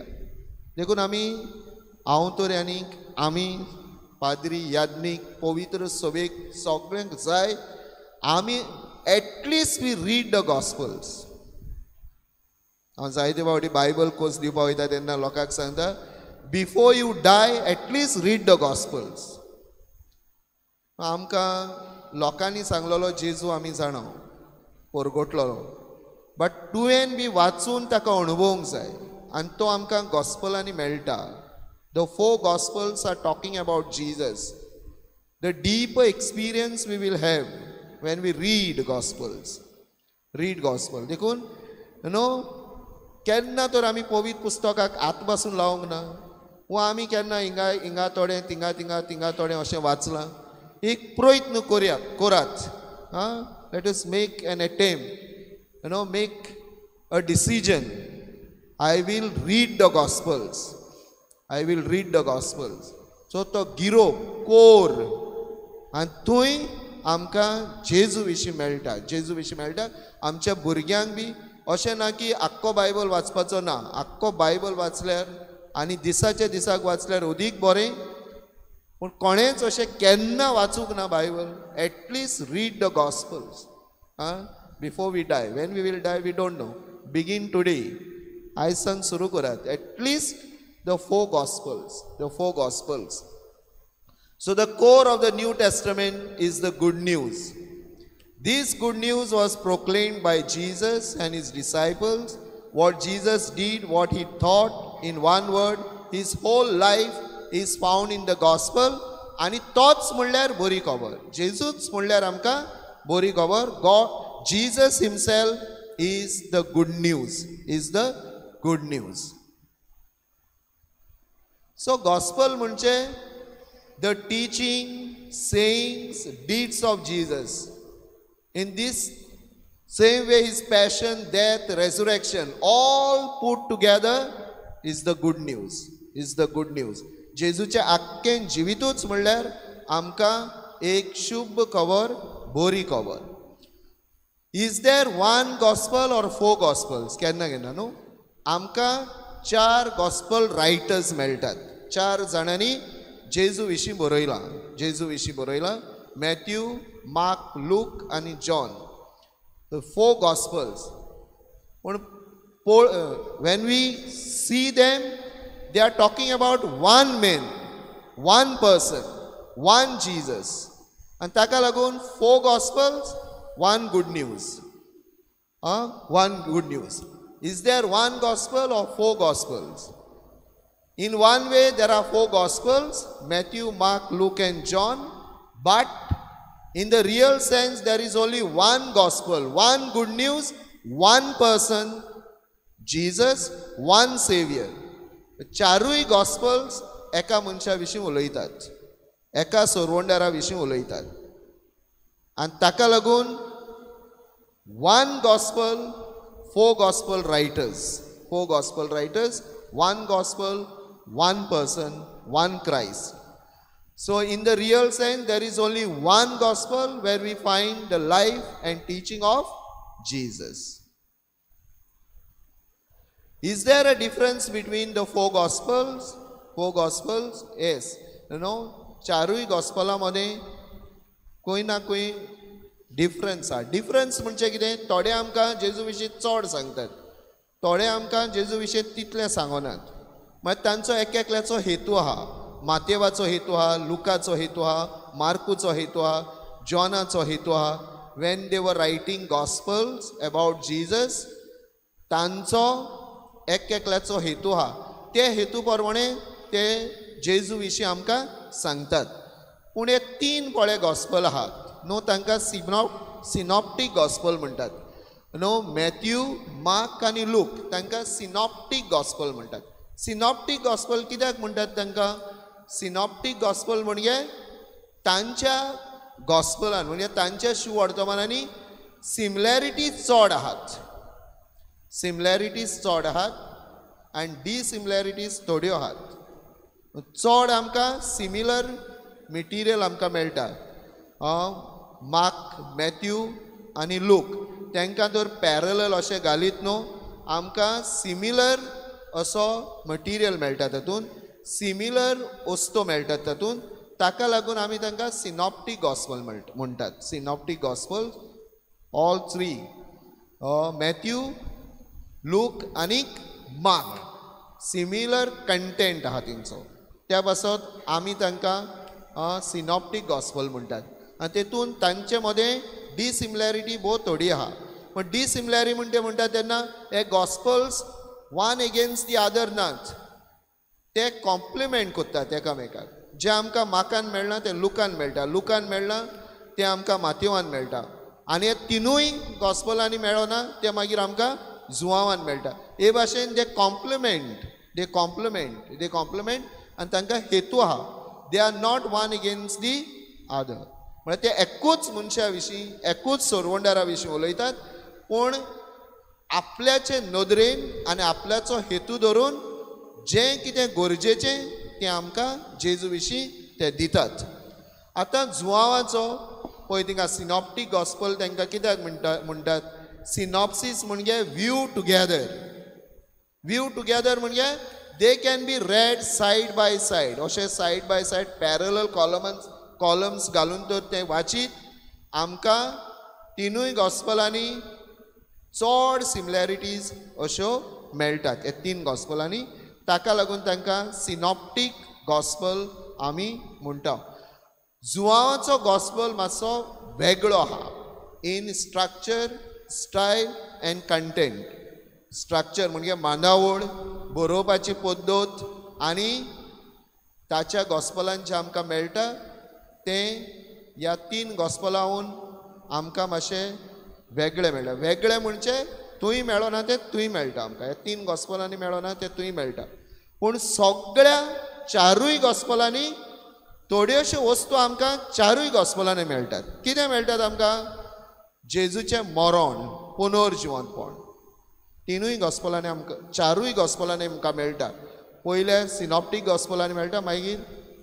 देखून आमी, हांव तर आनीक आमी पाद्री याज्ञीक पवित्र सभेक सगळ्यांक जाय आमी at least we read the gospels. हांव जायते फावटी बायबल कोर्स दिवपा वयता तेन्ना लोकांक सांगता, before you die at least read the gospels. आमकां लोकांनी सांगलेलो जेजू आमी जाणा परगटलेलो, बट तुवें बी वाचून ताका अणभवंक जाय आनी तो आमकां गॉस्पलांनी मेळटा. The four gospels are talking about Jesus. The deeper experience we will have when we read gospels, read gospel. देखून you know केन्ना तर आमी पवित्र पुस्तकाक हात पासून लावंक ना, वा आमी केन्ना हिंगा हिंगा थोडें थिंगा थिंगा थिंगा थोडें अशें वाचलां. एक प्रयत्न करया, करात. आं, let us make an attempt, you know, make a decision. I will read the gospels, I will read the gospels. So तो गिरो कोर आनी थंय आमकां जेजू विशीं मेळटा, जेजू विशीं मेळटा. आमच्या भुरग्यांक बी अशें ना की आख्खो बायबल वाचपाचो ना, आख्खो बायबल वाचल्यार आनी दिसाच्या दिसाक वाचल्यार अदीक बरें, पूण कोणेंच अशें केन्ना वाचूंक ना Bible. At least read the gospels आं before we die. When we will die we don't know. Begin today, आयज सावन सुरू करात at least the four gospels, the four gospels. So the core of the New Testament is the good news. This good news was proclaimed by Jesus and his disciples. What Jesus did, what he taught, in one word, his whole life is found in the gospel. आनी तोच म्हणल्यार बरी खबर, जेजूच म्हणल्यार आमकां बरी खबर. God, Jesus himself is the good news, is the good news. So gospel म्हणजे the teaching, sayings, deeds of Jesus. In this same way his passion, death, resurrection, all put together is the good news, is the good news. जेजूचें आख्खें जिवितूच म्हणल्यार आमकां एक शुभ खबर, बरी खबर. Is there one gospel or four gospels? केन्ना केन्ना न्हू आमकां चार गॉस्पल रायटर्स मेळटात. चार जाणांनी जेजू विशीं बरयलां, जेजू विशीं बरयलां. मॅथ्यू, मार्क, लूक आनी जॉन, the four gospels. पूण when we see them, they are talking about one man, one person, one Jesus. आनी ताका लागून four gospels, one good news, one good news. Is there one gospel or four gospels? In one way there are four gospels, Matthew, Mark, Luke and John, but in the real sense there is only one gospel, one good news, one person, Jesus, one Savior. चारूय gospels एका मनशा विशीं उलयतात, एका सोरवंडारा विशीं उलयतात, आनी ताका लागून one gospel, four gospel writers, four gospel writers, one gospel, one person, one Christ. So in the real sense there is only one gospel where we find the life and teaching of Jesus. Is there a difference between the four gospels? Four gospels? Yes. You know, चारूय गॉस्पलां मदें खंय ना खंय difference आसा. Difference म्हणजे कितें? थोडे आमकां जेजू विशीं चड सांगतात, थोडे आमकां जेजू विशीं तितलें सांगनात. मागीर तांचो एक एकल्याचो हेतू आहा. मातेवाचो हेतू आहा, लुकाचो हेतू आहा, मार्कूचो हेतू आहा, जॉनाचो हेतू आहा. When they were writing gospels about Jesus, तांचो एक एकल्याचो हेतू आहा. ते हेतू प्रमाणे ते जेजू विशीं आमकां सांगतात. पूण हे तीन पळय गॉस्पल आहात न्हू, तांकां सिनॉप्टीक गॉस्पल म्हणटात. न्हू मॅथ्यू, मार्क आनी लूक तांकां सिनॉप्टीक गॉस्पल म्हणटात. सिनॉप्टीक गॉस्पल कित्याक म्हणटात तांकां? सिनॉप्टीक गॉस्पल म्हणजे तांच्या गॉस्पलान म्हणजे तांच्या शुवर्तमानांनी सिमिलॅरिटीज चड आहात, सिमिलॅरिटीज चड आहात आनी डिसिमिलॅरिटीज थोड्यो आहात. चड आमकां सिमिलर मटिरियल आमकां मेळटा. मार्क, मॅथ्यू आनी लूक तांकां तर पॅरलल अशें घालीत न्हू आमकां सिमिलर असो मटिरियल मेळटा, तातूंत सिमिलर वस्तू मेळटात तातूंत. ताका लागून आमी तांकां सिनॉप्टीक गॉस्पल म्हणटात. Synoptic gospel all three, Matthew, Luke आनी मार्क, सिमिलर कंटेंट आहा तेंचो. त्या पासत आमी तांकां सिनॉप्टीक गॉस्पल म्हणटात. आनी तेतून तांचे मदें डिसिमिलॅरिटी भोव थोडी आहा. पूण डिसिमिलॅरिटी म्हणटा म्हणटा तेन्ना हे gospels one against the other नाच, ते कॉम्प्लिमेंट करतात एकामेकाक. जें आमकां मार्कान मेळना तें लुकान मेळटा, लुकान मेळना तें आमकां माथेवान मेळटा, आनी हे तिनूय गॉस्पलांनी मेळना तें मागीर आमकां जुवावान मेळटा. हे भाशेन ते कॉम्प्लिमेंट, ते कॉम्प्लिमेंट, ते कॉम्प्लिमेंट आनी तांकां हेतू आहा. They are not one against the other. म्हळ्यार ते एकूच मनशा विशीं, एकूच सोरवंडारा विशीं उलयतात, पूण आपल्याचे नदरेन आनी आपल्याचो हेतू धरून जें कितें गरजेचें तें आमकां जेजू विशीं ते दितात. आतां जुवावाचो पळय तिंगा सिनॉप्टीक गॉस्पल तांकां कित्याक म्हणटात? सिनॉप्सीस म्हणजे व्यू टुगेदर. व्यू टुगेदर म्हणजे they can be read side by side. अशें side by side parallel columns घालून तर ते वाचीत आमकां तिनूय गॉस्पलांनी चड सिमिलॅरिटीज अश्यो मेळटात ह्या तीन गॉस्पलांनी. ताका लागून तांकां सिनॉप्टीक गॉस्पल आमी म्हणटा. जुवावाचो गॉस्पल मातसो वेगळो आहा in structure, style and content. Structure म्हणजे बांदावळ, बरोवपाची पद्दत आनी ताच्या गॉस्पलान जें आमकां मेळटा तें ह्या तीन गॉस्पलाहून आमकां मातशें वेगळें मेळटा. वेगळें म्हणजे थंय मेळना तें थंय मेळटा आमकां, ह्या तीन गॉस्पलांनी मेळना तें थंय मेळटा. पूण सगळ्या चारूय गॉस्पलांनी थोड्योश्यो वस्तू आमकां चारूय गॉस्पलांनी मेळटात. कितें मेळटात आमकां? जेजूचें मरण, पुनर्जिवंतपण तिनूय गॉस्पलांनी आमकां, चारूय गॉस्पलांनी आमकां मेळटा. पयल्या सिनॉप्टीक गॉस्पलांनी मेळटा, मागीर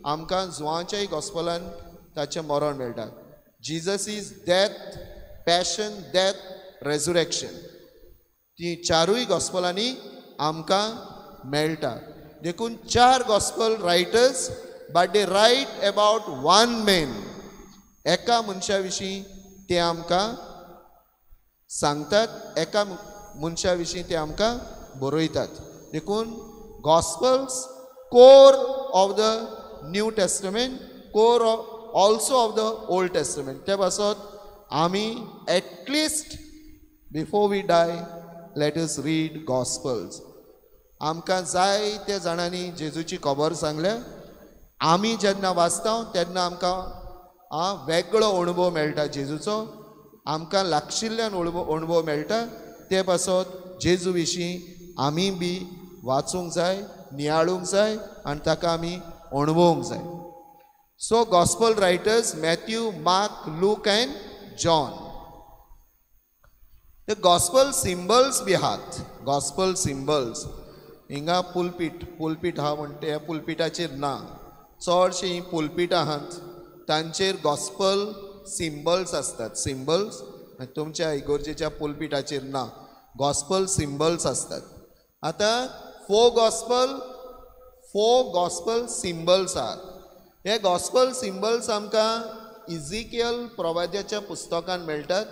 आमकां जुवांच्याय गॉस्पलान ताचें मरण मेळटा. Jesus is death, passion, death, resurrection, ती चारूय गॉस्पलांनी आमकां मेळटा. देखून चार gospel writers but they write about one man. एका मनशा विशीं ते आमकां सांगतात, एका मनशा विशीं ते आमकां बरयतात. देखून gospels core of the New Testament, core also of the Old Testament. ते पासत आमी at least before we die let us read gospels. आमकां जायते जाणांनी जेजूची खबर सांगल्या. आमी जेन्ना वाचता तेन्ना आमकां वेगळो अणभव मेळटा जेजूचो, आमकां लागशिल्ल्यान अणभव मेळटा. ते पासत जेजू विशीं आमी बी वाचूंक जाय, नियाळूंक जाय आनी ताका आमी अणभवूंक जाय. So gospel writers Matthew, Mark, Luke and John. ते गॉस्पल सिम्बल्स बी आहात. गॉस्पल सिम्बल्स हिंगा पुलपीट, पुलपीट आहा म्हणटा ह्या पुलपिटाचेर ना, चडशीं हीं पुलपिटां आहात तांचेर गॉस्पल सिम्बल्स आसतात. सिम्बल्स तुमच्या इगोर्जेच्या पुलपिटाचेर ना, गॉस्पल सिम्बल्स आसतात. आतां फोर गॉस्पल सिम्बल्स आहात. हे गॉस्पल सिम्बल्स आमकां इजिकियल प्रवाद्याच्या पुस्तकान मेळटात,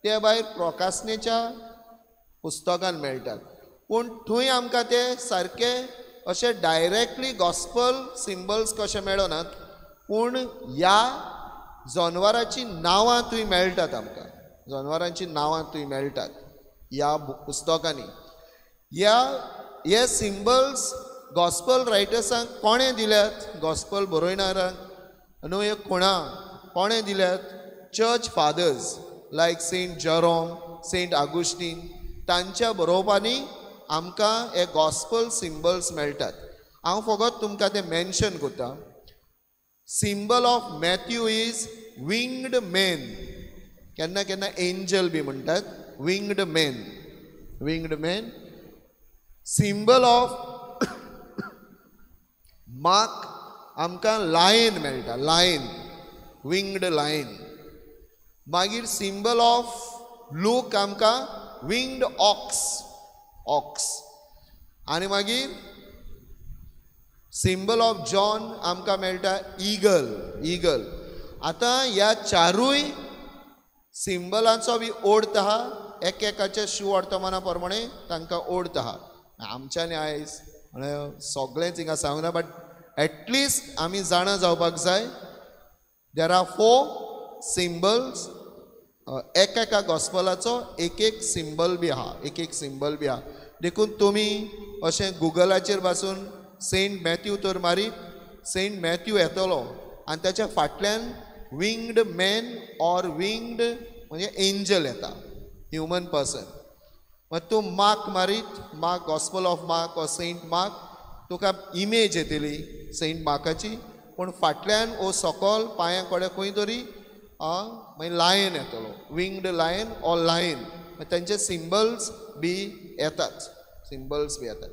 ते भायर प्रकासनेच्या पुस्तकान मेळटात. पूण थंय आमकां ते सारके अशे डायरेक्टली गॉस्पल सिम्बल्स कशे मेळनात, पूण ह्या जनवरांची नांवां थंय मेळटात आमकां, जनवरांची नांवां थंय मेळटात ह्या पुस्तकांनी. ह्या हे सिम्बल्स गॉस्पल रायटर्सांक कोणें दिल्यात? गॉस्पल बरोयणारांक न्हू हे कोणा कोणें दिल्यात? Church fathers like Saint Jerome, Saint Augustine तांच्या बरोवपांनी आमकां हे गॉस्पल सिम्बल्स मेळटात. हांव फकत तुमकां तें मेन्शन करता. Symbol of Matthew is winged man, केन्ना केन्ना एंजल बी म्हणटात, winged man, winged man. Symbol of Mark आमकां लायन मेळटा, लायन, विंग्ड लायन. मागीर सिम्बल ऑफ लूक आमकां विंग्ड ऑक्स, ऑक्स. आनी मागीर सिम्बल ऑफ जॉन आमकां मेळटा इगल, इगल. आतां ह्या चारूय सिम्बलांचो बी अर्थ आहा, एकेकाच्या शिवर्तमाना प्रमाणे तांकां अर्थ आहा. आमच्यांनी आयज म्हळ्यार सगळेंच हिंगा सांगना, बट एटलिस्ट आमी जाणा जावपाक जाय there are 4 symbols. एकेका गॉस्पलाचो एक एक सिम्बल बी आहा, एक एक सिम्बल बी आहा. देखून तुमी अशें गुगलाचेर बसून सेंट मॅथ्यू तर मारीत सेंट मॅथ्यू येतलो आनी ताच्या फाटल्यान विंग्ड मॅन ऑर विंग्ड म्हणजे एंजल येता, ह्युमन पर्सन. मागीर तूं मार्क मारीत, Mark, gospel of Mark or Saint Mark, तुका इमेज येतली सेंट मार्काची, पूण फाटल्यान ओ सकल पांयां कडेन खंय तरी मागीर लायन येतलो, विंग्ड लायन ऑर लायन. मागीर तांचे सिम्बल्स बी येतात, सिम्बल्स बी येतात.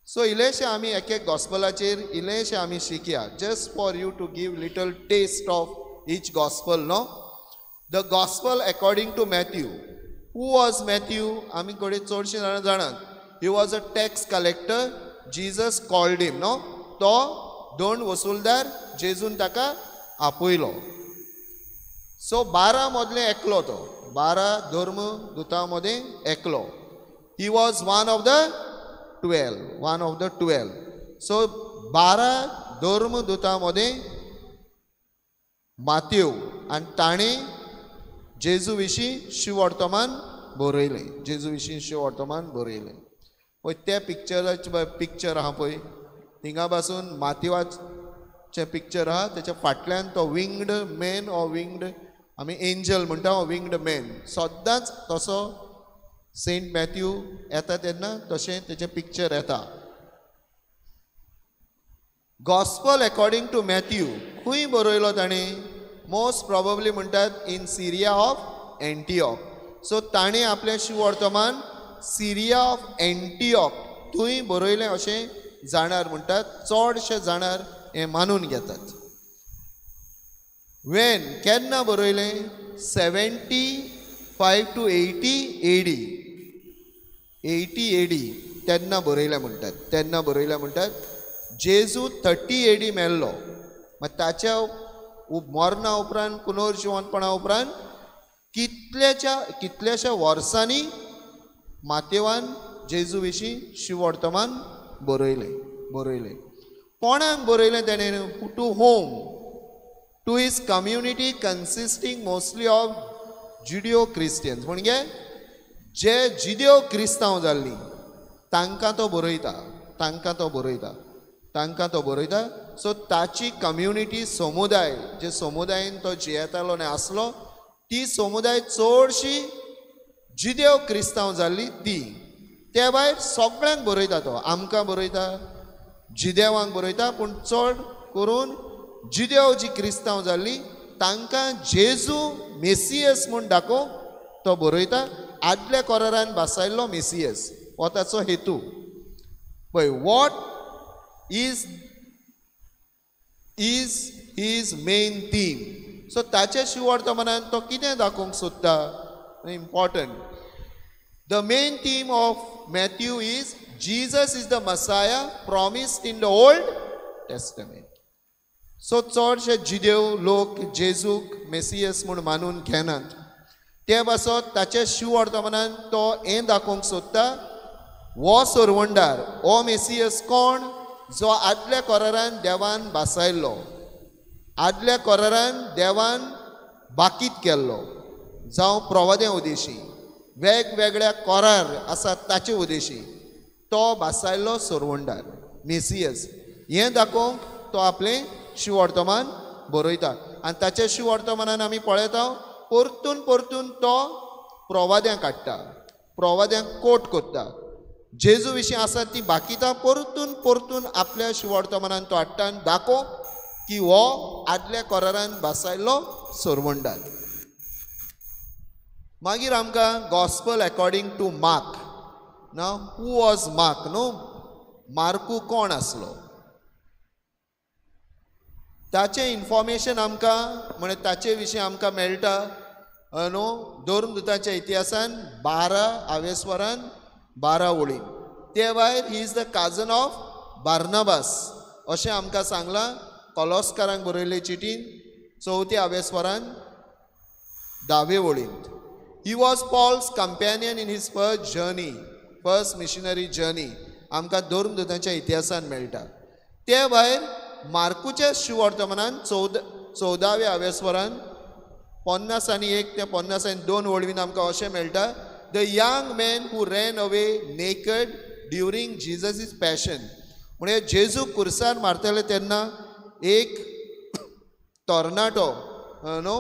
सो इल्लेशें आमी एक एक गॉस्पलाचेर इल्लेशें आमी शिकया, just for you to give little taste of each gospel. No, the gospel according to Matthew. Who was Matthew? आमी कडेन चडशीं जाणां जाणात. He was a tax collector. Jesus called him. No, तो दोन वसुलदार, जेजून ताका आपयलो. सो 12 मदले एकलो तो, 12 धर्म दुतां मदें एकलो. He was one of the 12, one of the 12. So 12 धर्म दुतां मदें मातेव आनी ताणें जेजू विशीं शिवर्तमान बरयलें, जेजू विशीं शिवर्तमान बरयलें. पळय त्या पिक्चराचें पिक्चर आहा पळय, थिंगा पासून मातेवाचें पिक्चर आहा, तेच्या फाटल्यान तो विंग्ड मॅन ऑर विंग्ड, आमी एंजल म्हणटा, हो विंग्ड मॅन. सद्दांच तसो सेंट मॅथ्यू येता तेन्ना तशें तेचें पिक्चर येता. गॉस्पल अकॉर्डिंग टू मॅथ्यू खंय बरयलो ताणें? मोस्ट प्रोबेबली म्हणटात इन सिरिया ऑफ एंटिऑक. सो ताणें आपलें शिवर्तमान सिरिया ऑफ एंटिऑक थंय बरयलें अशें जाणार म्हणटात, चडशे जाणार हें मानून घेतात. वेन केन्ना बरयलें? 75 to 80 AD, 80 AD तेन्ना बरयलें म्हणटात, तेन्ना बरयलें म्हणटात. जेजू 30 AD मेल्लो, मागीर ताच्या मरणा उपरांत, पुनर्जिवंतपणा उपरांत कितल्याश्या वर्सांनी मातेवान जेजू विशीं शिवर्तमान बरयलें, बरयलें. कोणाक बरयलें तेणें? To whom? To his community consisting mostly of Judeo Christians. म्हणजे जे जिडियो क्रिस्तांव जाल्लीं तांकां तो बरयता, तांकां तो बरयता, तांकां तो बरयता. सो ताची कम्युनिटी, समुदाय, जे समुदायेन तो जियेतालो आनी आसलो ती समुदाय चडशी जिदेव क्रिस्तांव जाल्ली ती. ते भायर सगळ्यांक बरयता तो, आमकां बरयता, जिदेवांक बरयता, पूण चड करून जिदेव जी क्रिस्तांव जाल्ली तांकां जेजू मेसियस म्हूण दाखोवंक तो बरयता. आदल्या कोरारान भासायल्लो मेसियस हो ताचो हेतू. पळय, what is is his main theme? So ताच्या शिवर्तमानान तो कितें दाखोवंक सोदता? Important. The main theme of Matthew is Jesus is the Messiah promised in the Old Testament. So चडशे जिदेव लोक जेजूक मेसियस म्हूण मानून घेनात, ते पासत ताच्या शिवर्तमानान तो हें दाखोवंक सोदता, हो सरवंडार, हो मेसियस कोण? जो आदल्या कोरारान देवान भासायल्लो, आदल्या कोरारान देवान बाकीत केल्लो, जावं प्रवाद्या उदेशी, वेगवेगळ्या कोरार आसा ताचे उदेशी तो भासायल्लो सरवंडार मेसियस. हें दाखोवंक तो आपलें शिवर्तमान बरयता. आनी ताच्या शिवर्तमानान आमी पळयता परतून परतून तो प्रोवाद्यांक काडटा, प्रोवाद्यांक कोट करता, जेजू विशीं आसा ती बाकितां परतून परतून आपल्या शिवर्तमानान तो हाडटा आनी दाखोवंक की हो आदल्या करारान भासायल्लो सरवंडार. मागीर आमकां गॉस्पल अकॉर्डिंग टू मार्क. ना who was mark न्हू, मार्कू कोण आसलो ताचें इन्फॉर्मेशन आमकां म्हणजे ताचे विशीं आमकां मेळटा न्हू धर्मदूताच्या इतिहासान 12 आवेस्वरान 12 वळीन. ते भायर he is the cousin of Barnabas अशें आमकां सांगलां कोलोस्कारांक बरयल्ले चिटीन 4 आवेस्वरान 10 वळींत. He was Paul's companion in his first journey, first missionary journey आमकां धर्मदूतांच्या इतिहासान मेळटा. ते भायर मार्कूच्या शिवर्तमानान 14व्या आवेस्वरान 51 ते 52 वळवीन आमकां अशें मेळटा, the young man who ran away naked during Jesus is passion. म्हणजे जेजू कुर्सार मारताले तेन्ना एक तरणाटो न्हू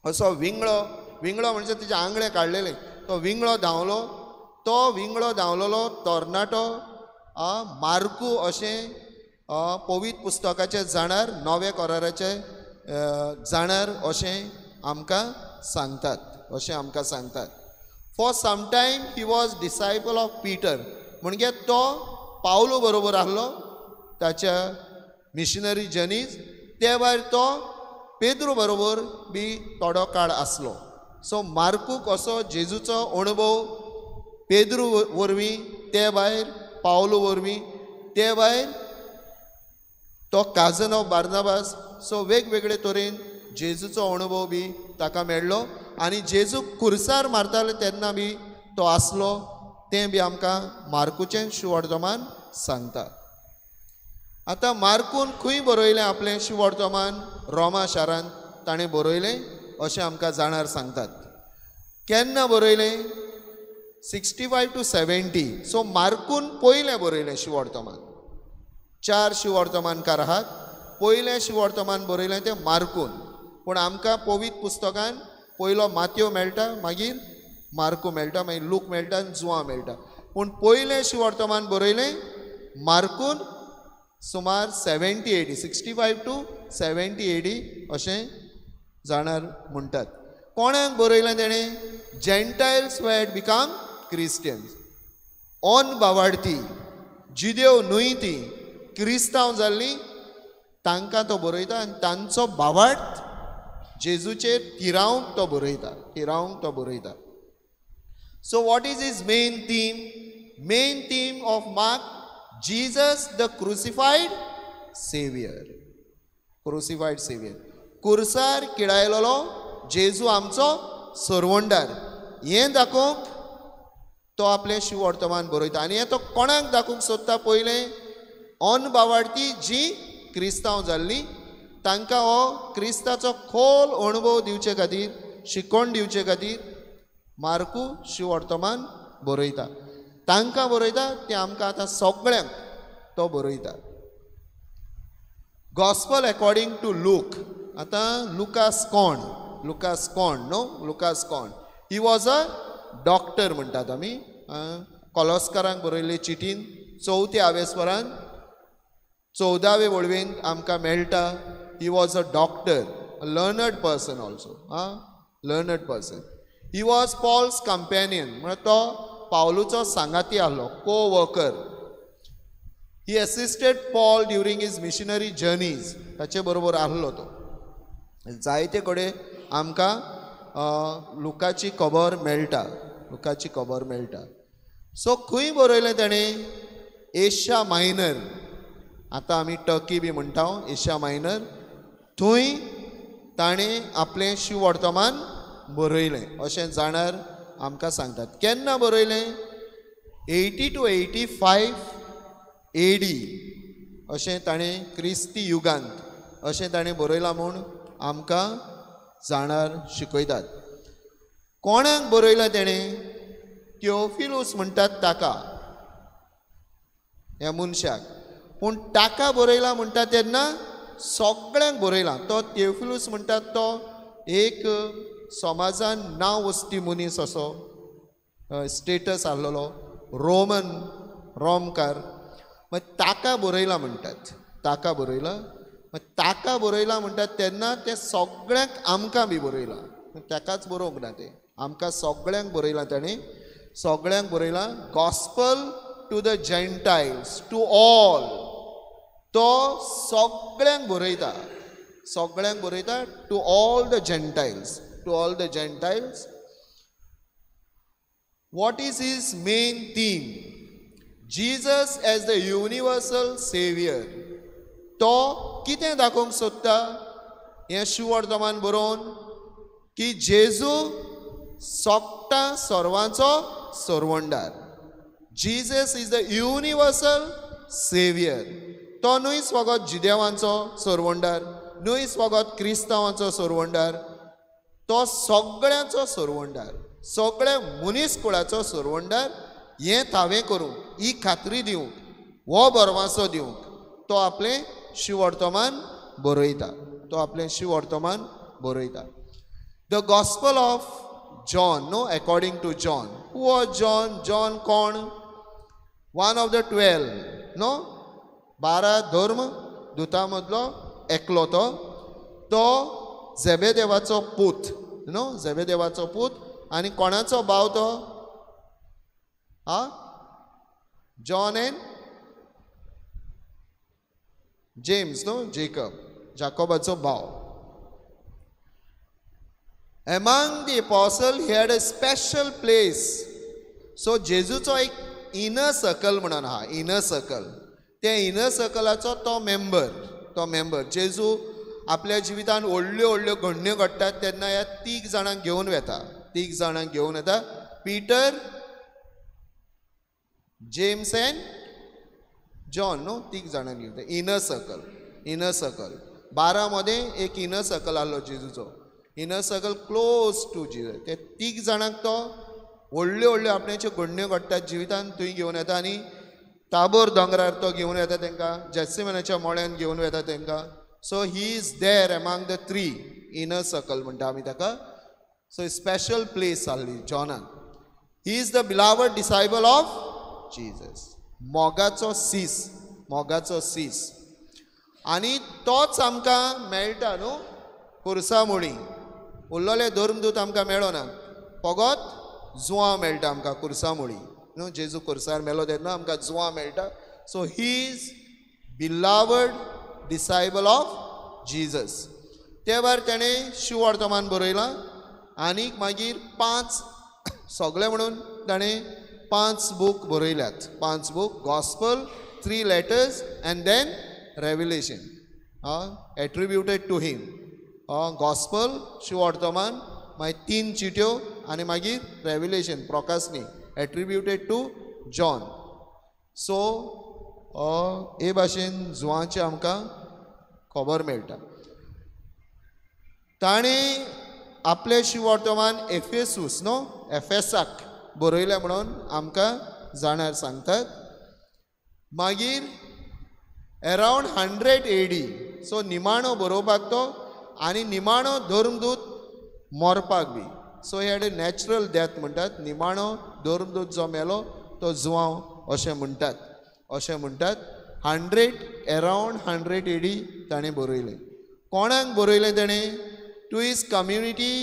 असो विंगळो, विंगळो म्हणजे तेजे आंगळे काडलेले, तो विंगळो धांवलो, तो विंगळो धांवलेलो तरणाटो मार्कू अशें पवित्र पुस्तकाचे जाणार, नव्या कराराचे जाणार अशें आमकां सांगतात, अशें आमकां सांगतात. For some time he was disciple of Peter, म्हणजे तो पावलो बरोबर आहलो ताच्या मिशनरी जर्नीज. ते भायर तो पेद्रू बरोबर बी थोडो काळ आसलो. सो मार्कूक असो जेजूचो अणभव पेद्रू वरवीं, ते भायर पावलो वरवीं, ते भायर तो काजन ऑफ बार्नाबास, सो वेगवेगळे तरेन जेजूचो अणभव बी ताका मेळ्ळो. आनी जेजू कुर्सार मारताले तेन्ना बी तो आसलो तें बी आमकां मार्कूचें शिवर्तमान सांगता. आतां मार्कून खंय बरयलें आपलें शिवर्तमान? रोमा शारांत ताणें बरयलें अशें आमकां जाणार सांगतात. केन्ना बरयलें? 65 to 70. सो मार्कून पयलें बरयलें शिवर्तमान. 4 शिवर्तमानकार आहात, पयलें शिवर्तमान बरयलें तें मार्कून. पूण आमकां पवित्र पुस्तकान पयलो मात्यो मेळटा, मागीर मार्कू मेळटा, मागीर लूक मेळटा आनी जुआ मेळटा. पूण पयलें शिवर्तमान बरयलें मार्कून सुमार 70 AD, 65 to 70 AD अशें जाणार म्हणटात. कोणाक बरयलें तेणें? Gentiles who had become Christians. On बावाडती जिदेव न्हय ती क्रिस्तांव जाल्लीं तांकां तो बरयता आनी तांचो बावार्थ जेजूचेर थिरावंक तो बरयता, थिरावंक तो बरयता. So what is his main theme? Main theme of Mark, Jesus the crucified saviour. Crucified saviour, कुर्सार किडायलेलो जेजू आमचो सरवंडार हें दाखोवंक तो आपलें शिवर्तमान बरयता. आनी हें तो कोणाक दाखोवंक सोदता? पयलें ऑन बावाडती जी क्रिस्तांव जाल्लीं तांकां हो क्रिस्ताचो खोल अणभव दिवचे खातीर, शिकवण दिवचे खातीर मार्कू शिवर्तमान बरयता. तांकां बरयता तें आमकां आतां सगळ्यांक तो बरयता. Gospel according to Luke. आतां लुकास कोण? लुकास कोण न्हू, लुकास कोण? He was a doctor म्हणटात आमी. कोलोस्कारांक बरयल्ले चिटीन 4 आवेस्वरान 14वे वळवेन आमकां मेळटा. He was a doctor, a learned person also, learned person. He was Paul's companion, म्हळ्यार तो पावलूचो सांगाती आहलो, co worker. He assisted Paul during his missionary journeys, ताचे बरोबर आहलो तो. जायते कडेन आमकां लुकाची खबर मेळटा, लुकाची खबर मेळटा. सो खंय बरयलें ताणें? एशिया मायनर, आतां आमी टर्की बी म्हणटा, एशिया मायनर, थंय ताणें आपलें शिवर्तमान बरयलें अशें जाणार आमकां सांगतात. केन्ना बरयलें? 80 to 85 AD अशें ताणें क्रिस्ती युगांत अशें ताणें बरयलां म्हूण आमकां जाणार शिकयतात. कोणाक बरयलां तेणें? थियोफिलूस म्हणटात ताका, ह्या मनशाक. पूण ताका बरयलां म्हणटा तेन्ना सगळ्यांक बरयलां. तो थियोफिलूस म्हणटात तो एक समाजान नांव वस्ती मनीस असो स्टेटस आसलेलो, रोमन रोमकार. मागीर ताका बरयला म्हणटात, ताका बरयला. मागीर ताका बरयला म्हणटात तेन्ना तें सगळ्यांक आमकां बी बरयलां, ताकाच बरोवंक ना, तें आमकां सगळ्यांक बरयलां ताणें, सगळ्यांक बरयलां. Gospel to the Gentiles, to all. तो सगळ्यांक बरयता, सगळ्यांक बरयता, to all the Gentiles, to all the Gentiles. What is his main theme? Jesus as the universal saviour. तो कितें दाखोवंक सोदता हें शुवर्तमान बरोवन की जेजू सोगटा सर्वांचो सरवंडार. Jesus is the universal saviour. तो न्हय फकत जिदेवांचो सरवंडार, न्हय फकत क्रिस्तांवांचो सरवंडार, तो सगळ्यांचो सरवंडार, सगळ्या मनीस कुळाचो सरवंडार. हें थावें करूंक, ही खात्री दिवंक, हो भरवासो दिवंक तो आपलें शिवर्तमान बरयता, तो आपलें शिवर्तमान बरयता. The gospel of John, no, according to John. Who was John? John कोण? One of the 12, no, 12 धर्म दुतां मदलो एकलो तो. तो झेबेदेवाचो पूत, नो, झेबेदेवाचो पूत. आनी कोणाचो भाव तो? आ, John and James, no, Jacob, जाकोबाचो भाव. Among the apostle he had a special place. So जेजूचो एक इनर सर्कल म्हणून आहा, इनर सर्कल. त्या इनर सर्कलाचो तो मेंबर, तो मेंबर. जेजू आपल्या जिवितान व्हडल्यो व्हडल्यो घडण्यो घडटात तेन्ना ह्या 3 जाणांक घेवन वेता, 3 जाणांक घेवन येता. पीटर, जेम्स एंड जॉन, न्हू, 3 जाणांक घेवन येता. Inner circle, inner circle. 12 मदें एक इनर सर्कल आहलो जेजूचो, inner circle close to Jesus. ते 3 जाणांक तो व्हडल्यो व्हडल्यो आपणाच्यो घडण्यो घडटात जिवितान थंय घेवन येता. आनी ताबोर दोंगरार तो घेवन येता तांकां, जेत्सिमनाच्या मोळ्यान घेवन वेता तांकां. So he is there among the 3 inner circle म्हणटा आमी ताका. सो स्पेशल प्लेस आहली जॉनाक. He is the beloved disciple of Jesus, मोगाचो सीस, मोगाचो सीस. आनी तोच आमकां मेळटा न्हू खुर्सा मुळी. उरलेले धर्मदूत आमकां मेळना, फकत जुवां मेळटा आमकां खुर्सा मुळी, न्हू. जेजू खुर्सार मेलो तेन्ना आमकां जुवां मेळटा. So he is beloved disciple of Jesus. ते भायर तेणें शिवर्तमान बरयलां. आनीक मागीर 5 सगळे म्हणून ताणें 5 बूक बरयल्यात, 5 book. Gospel, 3 letters and then revelation attributed to him. Gospel, शिवर्तमान, मागीर 3 चिट्यो आनी मागीर रेव्हलेशन, प्रकाशनी, एट्रिब्युटेड टू जॉन. सो हे भाशेन जुवांचें आमकां खबर मेळटा. ताणें आपलें शिवर्तमान एफेसूस, न्हू, एफेसाक बरयलें म्हणून आमकां जाणार सांगतात. मागीर अरावंड 100 AD, सो निमाणो बरोवपाक तो, आनी निमाणो धर्मदूत मरपाक बी. So he had a natural death म्हणटात. निमाणो धर्मदूत जो मेलो तो जुवांव अशें म्हणटात, अशें म्हणटात. 100 अरावंड 100 AD ताणें बरयलें. कोणाक बरयलें ताणें? To his community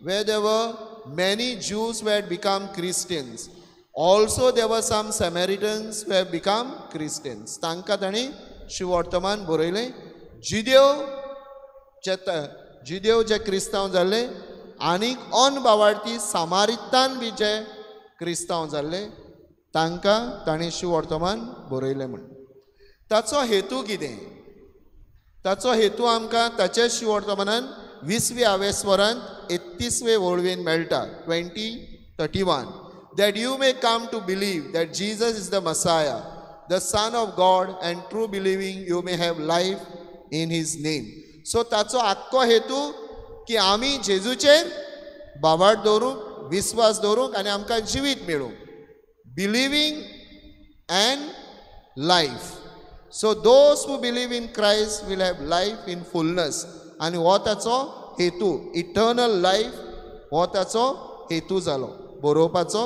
where there were many Jews who had become Christians. Also there were some Samaritans who have become Christians. तांकां ताणें शिवर्तमान बरयलें. जिदेव जे क्रिस्तांव जाल्ले, आनीक अनबावार्थी सामारितान बी जे क्रिस्तांव जाल्ले तांकां ताणें शिवर्तमान बरयलें म्हण. ताचो हेतू कितें? ताचो हेतू आमकां ताच्या शिवर्तमानान 20वे आवेस्वरांत 31वे वळवेन मेळटा, 20:31. That you may come to believe that Jesus is the Messiah, the Son of God, and through believing you may have life in his name. So ताचो आख्खो हेतू की आमी जेजूचेर बाबाट दवरूंक, विस्वास दवरूंक आनी आमकां जिवीत मेळूंक. Believing and life. So those who believe in Christ will have life in fullness. आनी हो ताचो हेतू, इटर्नल लायफ हो ताचो हेतू जालो, बरोवपाचो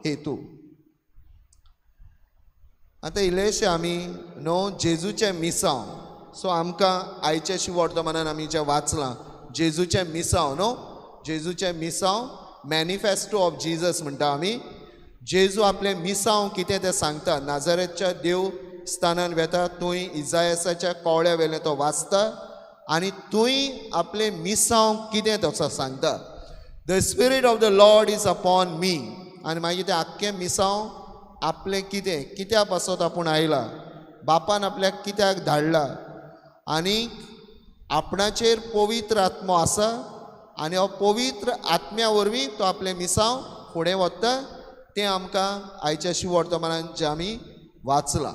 हेतू. आतां इल्लेशें आमी न्हू जेजूचें मिसांव. सो आमकां आयच्या शिवर्तमानान आमी जें वाचलां जेजूचें मिसांव न्हू, जेजूचें मिसांव, मॅनिफेस्टो ऑफ जिजस म्हणटा आमी. जेजू आपलें मिसांव कितें तें सांगता. नाजारेतच्या देवस्थानान वेता, थंय इजायसाच्या कवळ्या वेलें तो वाचता आनी थंय आपलें मिसांव कितें तसो सांगता. The spirit of the Lord is upon me. आनी मागीर तें आख्खें मिसांव आपलें कितें, कित्या पासत आपूण आयला, बापान आपल्याक कित्याक धाडला आनी आपणाचेर पवित्र आत्मो आसा आनी हो पवित्र आत्म्या वरवीं तो आपलें मिसांव फुडें वता, तें आमकां आयच्या शिवर्तमानान जें आमी वाचलां.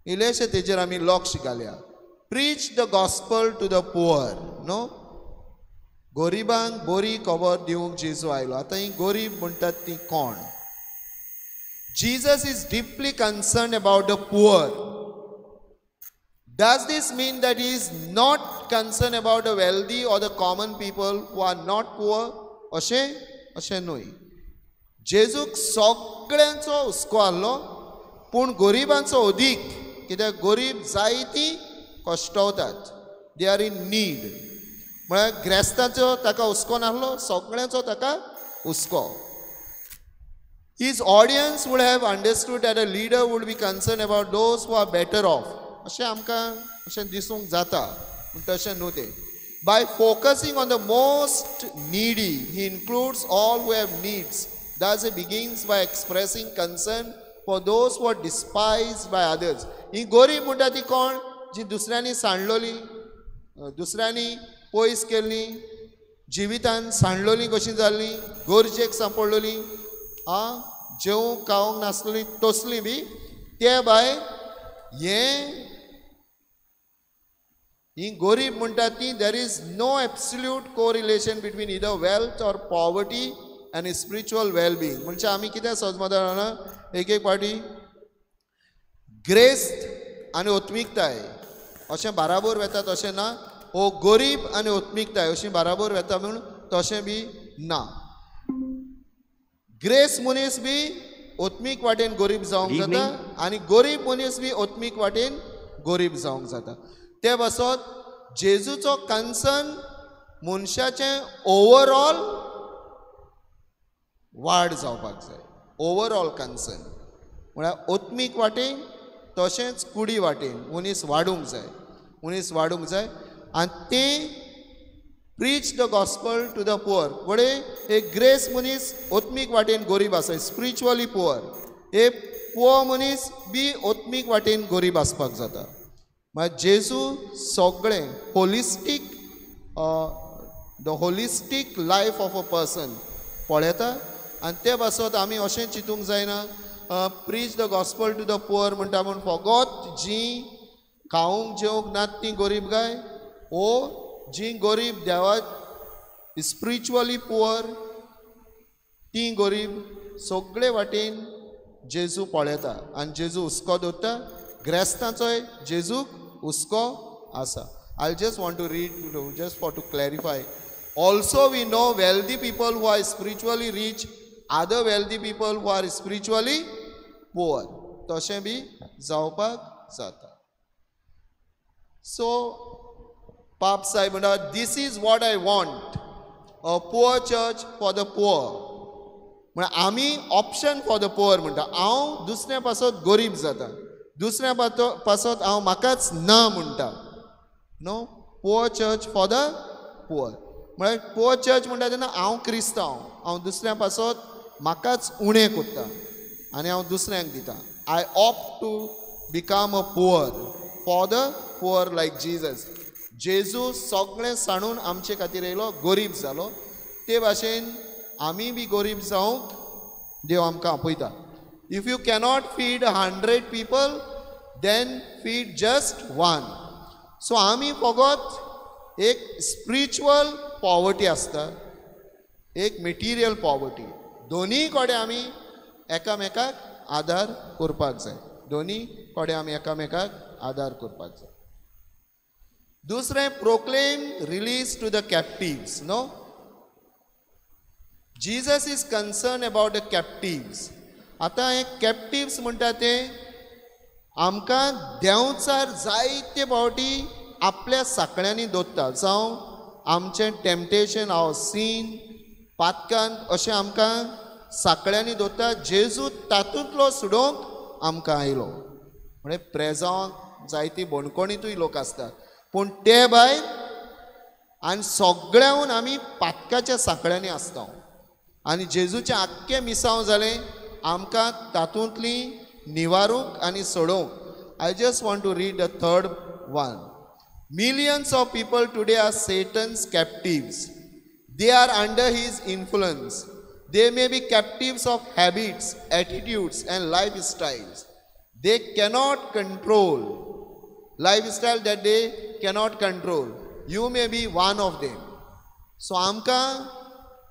इल्लेशें तेजेर आमी लक्ष घालया. Preach the gospel to the poor न्हू, गरिबांक बरी खबर दिवंक जेजू आयलो. आतां ही गरीब म्हणटात ती कोण? Jesus is deeply concerned about the poor. Does this mean that he is not concerned about the wealthy or the common people who are not poor? अशें अशें न्हय. जेजूक सगळ्यांचो हुस्को आहलो पूण गरिबांचो अदीक, कित्याक गरीब जायती कश्टवतात, they are in need. म्हळ्यार ग्रेस्तांचो ताका हुस्को नासलो, सगळ्यांचो ताका हुस्को. His audience would have understood that a leader would be concerned about those who are better off. अशें आमकां अशें दिसूंक जाता, पूण तशें न्हू तें. By focusing on the most needy, he includes all who have needs. Thus he begins by expressing concern for those who are despised by others. ही गरीब म्हणटा ती कोण? जी दुसऱ्यांनी सांडलोली, दुसऱ्यांनी पयस केल्ली, जिवितान सांडलोली कशी जाल्ली, गरजेक सांपडलोली, आं जेवंक खावंक नासली तसली बी. ते भायर हें ही गरीब म्हणटा ती there is no absolute correlation between either wealth or poverty and spiritual wellbeing. म्हणजे आमी कितें समजता जाणा, एक एक फावटी ग्रेस्त आनी ओत्मीकताय अशें बाराबोर वेता तशें ना, ओ गरीब आनी ओत्मीकताय अशी बाराबोर वेता म्हूण तशें बी ना. ग्रेस मनीस बी ओत्मीक वाटेन गरीब जावंक जाता आनी गरीब मनीस बी ओत्मीक वाटेन गरीब जावंक जाता. ते पासत जेजूचो कन्सर्न मनशाचें ओवरऑल वाड जावपाक जाय. ओवरऑल कन्सर्न म्हळ्यार ओत्मीक वाटेन तशेंच कुडी वाटेन मनीस वाडूंक जाय, मनीस वाडूंक जाय. आनी तें preach the gospel to the poor. वडे एक ग्रेस मनीस ओत्मीक वाटेन गरीब आसा, स्पिरिच्युअली पुअर. एक पुअर मनीस बी ओत्मीक वाटेन गरीब आसपाक जाता. मागीर जेजू सगळें holistic, the holistic life of a person पळयता आनी ते पासत आमी अशें चिंतूंक जायना preach the gospel to the poor म्हणटा म्हूण फकत जीं खावंक जेवंक नात तीं गरीब गाय, ओ जी गरीब देवा स्पिरिच्युअली पुअर ती गरीब. सगळे वाटेन जेजू पळयता आनी जेजू हुस्को दवरता. ग्रेस्तांचोय जेजूक हुस्को आसा. I just want to read just for to clarify. Also we know wealthy people who are spiritually rich, other wealthy people who are spiritually poor. तशें बी जावपाक जाता. सो पाप साहेब म्हणटा, this is what I want, a poor church for the poor. म्हळ्यार आमी option for the poor म्हणटा. हांव दुसऱ्या पासत गरीब जाता, दुसऱ्या पासत हांव म्हाकाच ना म्हणटा. No, poor church for the poor म्हळ्यार पुअर चर्च म्हणटा तेन्ना हांव क्रिस्तांव, हांव दुसऱ्या पासत म्हाकाच उणें करता आनी हांव दुसऱ्यांक दिता. I opt to become a poor for the poor like Jesus. जेजू सगळें सांडून आमचे खातीर येयलो, गरीब जालो. ते भाशेन आमी बी गरीब जावंक देव आमकां आपयता. If you cannot feed 100 people then feed just one. So आमी फकत एक स्पिरिच्युअल पॉवर्टी आसता, एक मटेरियल पॉवर्टी. दोनी कडेन आमी एकामेकाक आदार करपाक जाय, दोनी कडेन आमी एकामेकाक आदार करपाक जाय. दुसरें, proclaim release to the captives. No, Jesus is concern about the captives. आतां हे कॅप्टिव्स म्हणटा ते आमकां देंवचार जायते फावटी आपल्या साकड्यांनी दवरता, जावं आमचें टेम्पटेशन, our scene, पातकान अशें आमकां साकड्यांनी दवरता. जेजू तातूंतलो सोडोवंक आमकां आयलो. म्हणजे प्रेजांवाक जायती बणकोणीतूय लोक आसतात, पूण ते भायर आनी सगळ्याहून आमी पातकाच्या साकड्यांनी आसता. आनी जेजूचें आख्खें मिसांव जालें आमकां तातूंतली निवारूंक आनी सोडोवंक. I just want to read the third one. Millions of people today are Satan's captives. They are under his influence. They may be captives of habits, attitudes and lifestyles they cannot control. Lifestyle that they cannot control. You may be one of them. So आमकां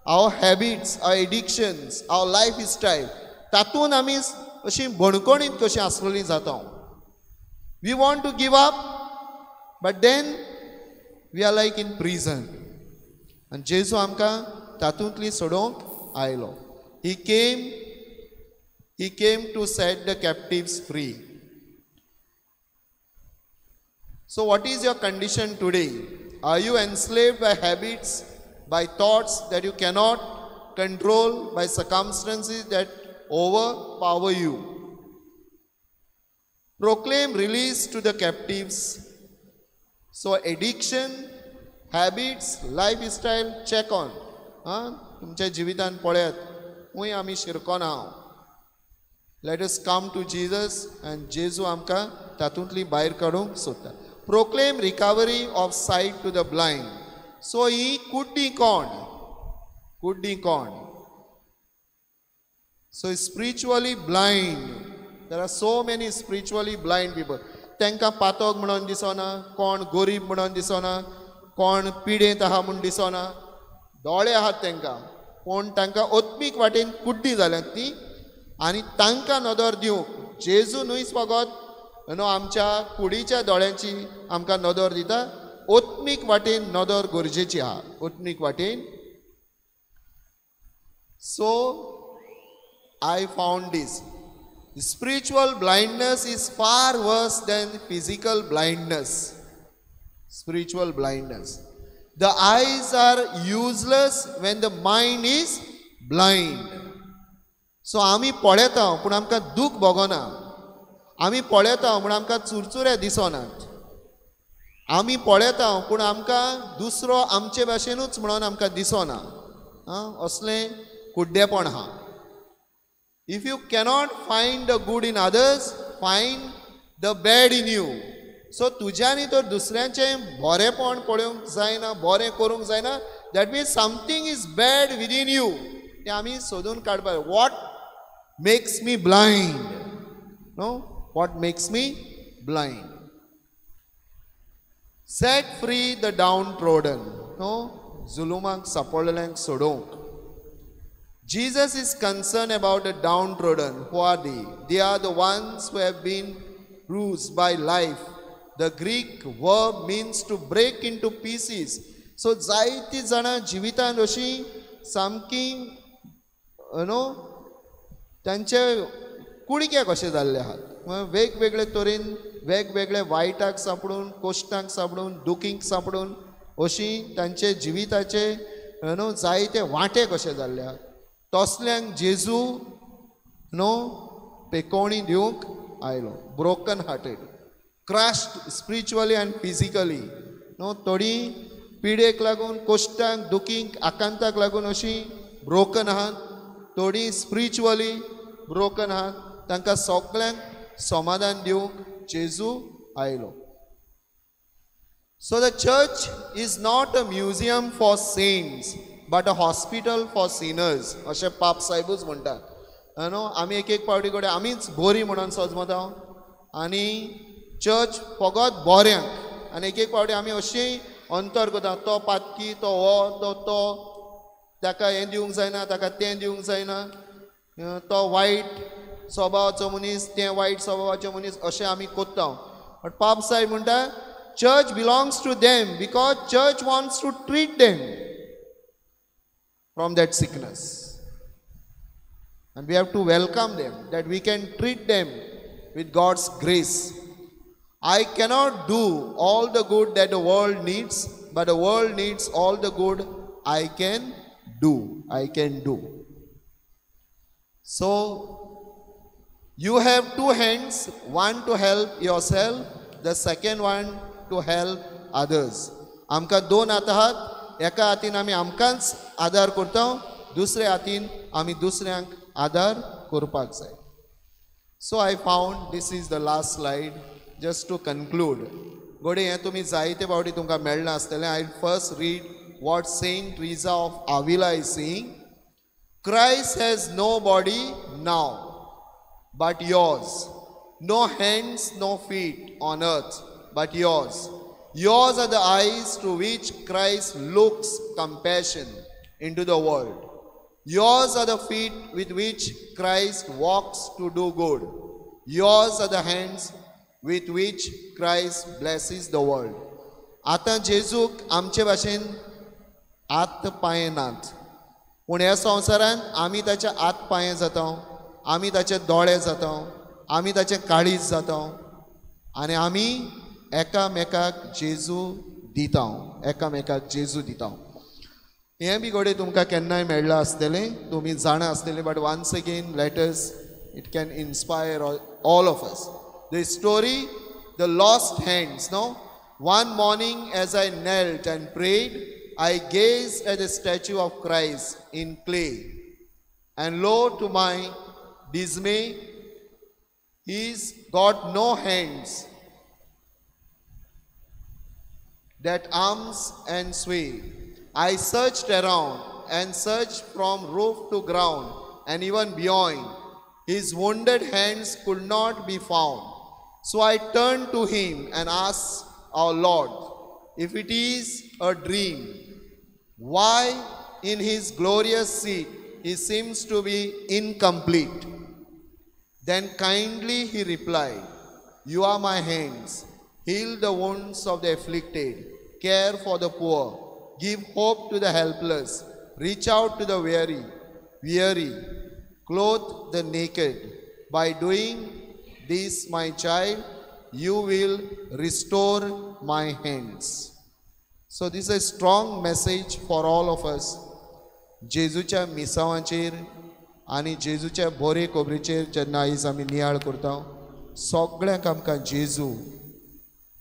our habits, our addictions, our lifestyle तातूंत आमी अशी बणकोणीत कशी आसलेली जाता. We want to give up, but then we are like in prison. आनी जेजू आमकां तातूंतली सोडोवंक आयलो. He came to set the captives free. So what is your condition today? Are you enslaved by habits, by thoughts that you cannot control, by circumstances that overpower you? Proclaim release to the captives. So addiction, habits, lifestyle, check on. तुमच्या जिवितान पळयात खंय आमी शिरकोन आहांव. Let us come to Jesus and जेजू आमकां तातूंतली भायर काडूंक सोदता. Proclaim recovery of sight to the blind. So ही कुड्डी कोण? कुड्डी कोण? So spiritually blind. There are so many spiritually blind people. तांकां पातक म्हणून दिसना, कोण गरीब म्हणून दिसना, कोण पिडेंत आहा म्हूण दिसना. दोळे आहात तांकां, पूण तांकां आत्मीक वाटेन कुड्डी जाल्यात ती. आनी तांकां नदर दिवंक जेजू न्हूच फकत न्हू आमच्या कुडीच्या दोळ्यांची आमकां नदर दिता, आत्मीक वाटेन नदर गरजेची आहा, आत्मीक वाटेन. So I found this. Spiritual blindness is far worse than physical blindness. Spiritual blindness. The eyes are useless when the mind is blind. So आमी पळयता पूण आमकां दूख भोगना, आमी पळयता पूण आमकां चुरचुरे दिसनात, आमी पळयता पूण आमकां दुसरो आमचे भाशेनूच म्हणून आमकां दिसना. असलें कुड्डेपण आहा. If you cannot find the good in others, find the bad in you. So तुज्यानी तर दुसऱ्यांचें बरेंपण पळोवंक जायना, बरें करूंक जायना, that means something is bad within you. तें आमी सोदून काडपाक. What makes me blind? No, what makes me blind? Set free the downtrodden. No, जुलुमाक सापडलेल्यांक सोडोवंक. Jesus is concerned about the downtrodden. Who are they? They are the ones who have been bruised by life. The Greek verb means to break into pieces. So जायती जाणां जिवितांत अशी सामकी न्हू तांचे कुडके कशे जाल्ले आहात, वेगवेगळे तरेन वेगवेगळे वायटाक सांपडून, कोश्टांक सांपडून, दुखींक सांपडून अशी तांचे जिविताचे न्हू जायते वांटे कशे जाल्ले आहात. तसल्यांक जेजू न्हू पेकोवणी दिवंक आयलो. Broken hearted, crushed spiritually and physically न्हू, थोडी पिडेक लागून, कोश्टांक, दुखींक, आकांताक लागून अशी ब्रोकन आहात, थोडी स्पिरिच्युअली ब्रोकन आहात. तांकां सगळ्यांक समाधान दिवंक जेजू आयलो. So the church is not a museum for saints but a hospital for sinners, अशें पाप साहेबूच म्हणटात. न्हू आमी एक एक फावटी कडेन आमीच बरी म्हणून सजमता आनी चर्च फकत बऱ्यांक, आनी एक एक फावटी आमी अशी अंतर करता, तो पातकी, तो हो, तो तो, ताका हें दिवंक जायना, ताका तें दिवंक जायना, तो वायट स्वभावाचो मनीस, तें वायट स्वभावाचो मनीस, अशें आमी करता. बट पाप साहेब म्हणटा church belongs to them because church wants to treat them. from that sickness. And we have to welcome them, that we can treat them with God's grace. I cannot do all the good that the world needs, but the world needs all the good I can do. I can do. So, you have two hands, one to help yourself, the second one to help others. आमकां दोन हात आहात, एका हातीन आमी आमकांच आदार करता, दुसऱ्या हातीन आमी दुसऱ्यांक आदार करपाक जाय. So I found this is the last slide just to conclude. घडये हें तुमी जायते फावटी तुमकां मेळना आसतलें. I first read what Saint Teresa of Avila is saying. Christ has no body now but yours, no hands, no feet on earth but yours. Yours are the eyes through which Christ looks compassion into the world. Yours are the feet with which Christ walks to do good. Yours are the hands with which Christ blesses the world. आतां जेजूक आमचे भाशेन हात पांय नात, पूण ह्या संवसारांत आमी ताचे हात पांय जाता, आमी ताचे दोळे जाता, आमी ताचें काळीज जाता आनी आमी एकामेकाक जेजू दिता, एकामेकाक जेजू दिता. हें बी घडये तुमकां केन्नाय मेळ्ळां आसतलें, तुमी जाणा आसतलें, but once again let us, it can inspire all of us. The story, the lost hands, no? One morning as I knelt and prayed, I gazed at the statue of Christ in clay, and lo, to my dismay, he's got no hands that arms and sway. I searched around and searched from roof to ground and even beyond. His wounded hands could not be found. So I turned to him and asked our Lord, if it is a dream, why in his glorious seat he seems to be incomplete? Then kindly he replied, you are my hands. Heal the wounds of the afflicted, care for the poor, give hope to the helpless, reach out to the weary, clothe the naked. By doing this, my child, you will restore my hands. So this is a strong message for all of us. जेजूच्या मिसावांचेर आनी जेजूच्या बोरे कोबरीचेर जेन्ना आयज आमी नियाळ करता, सगळ्यांक आमकां जेजू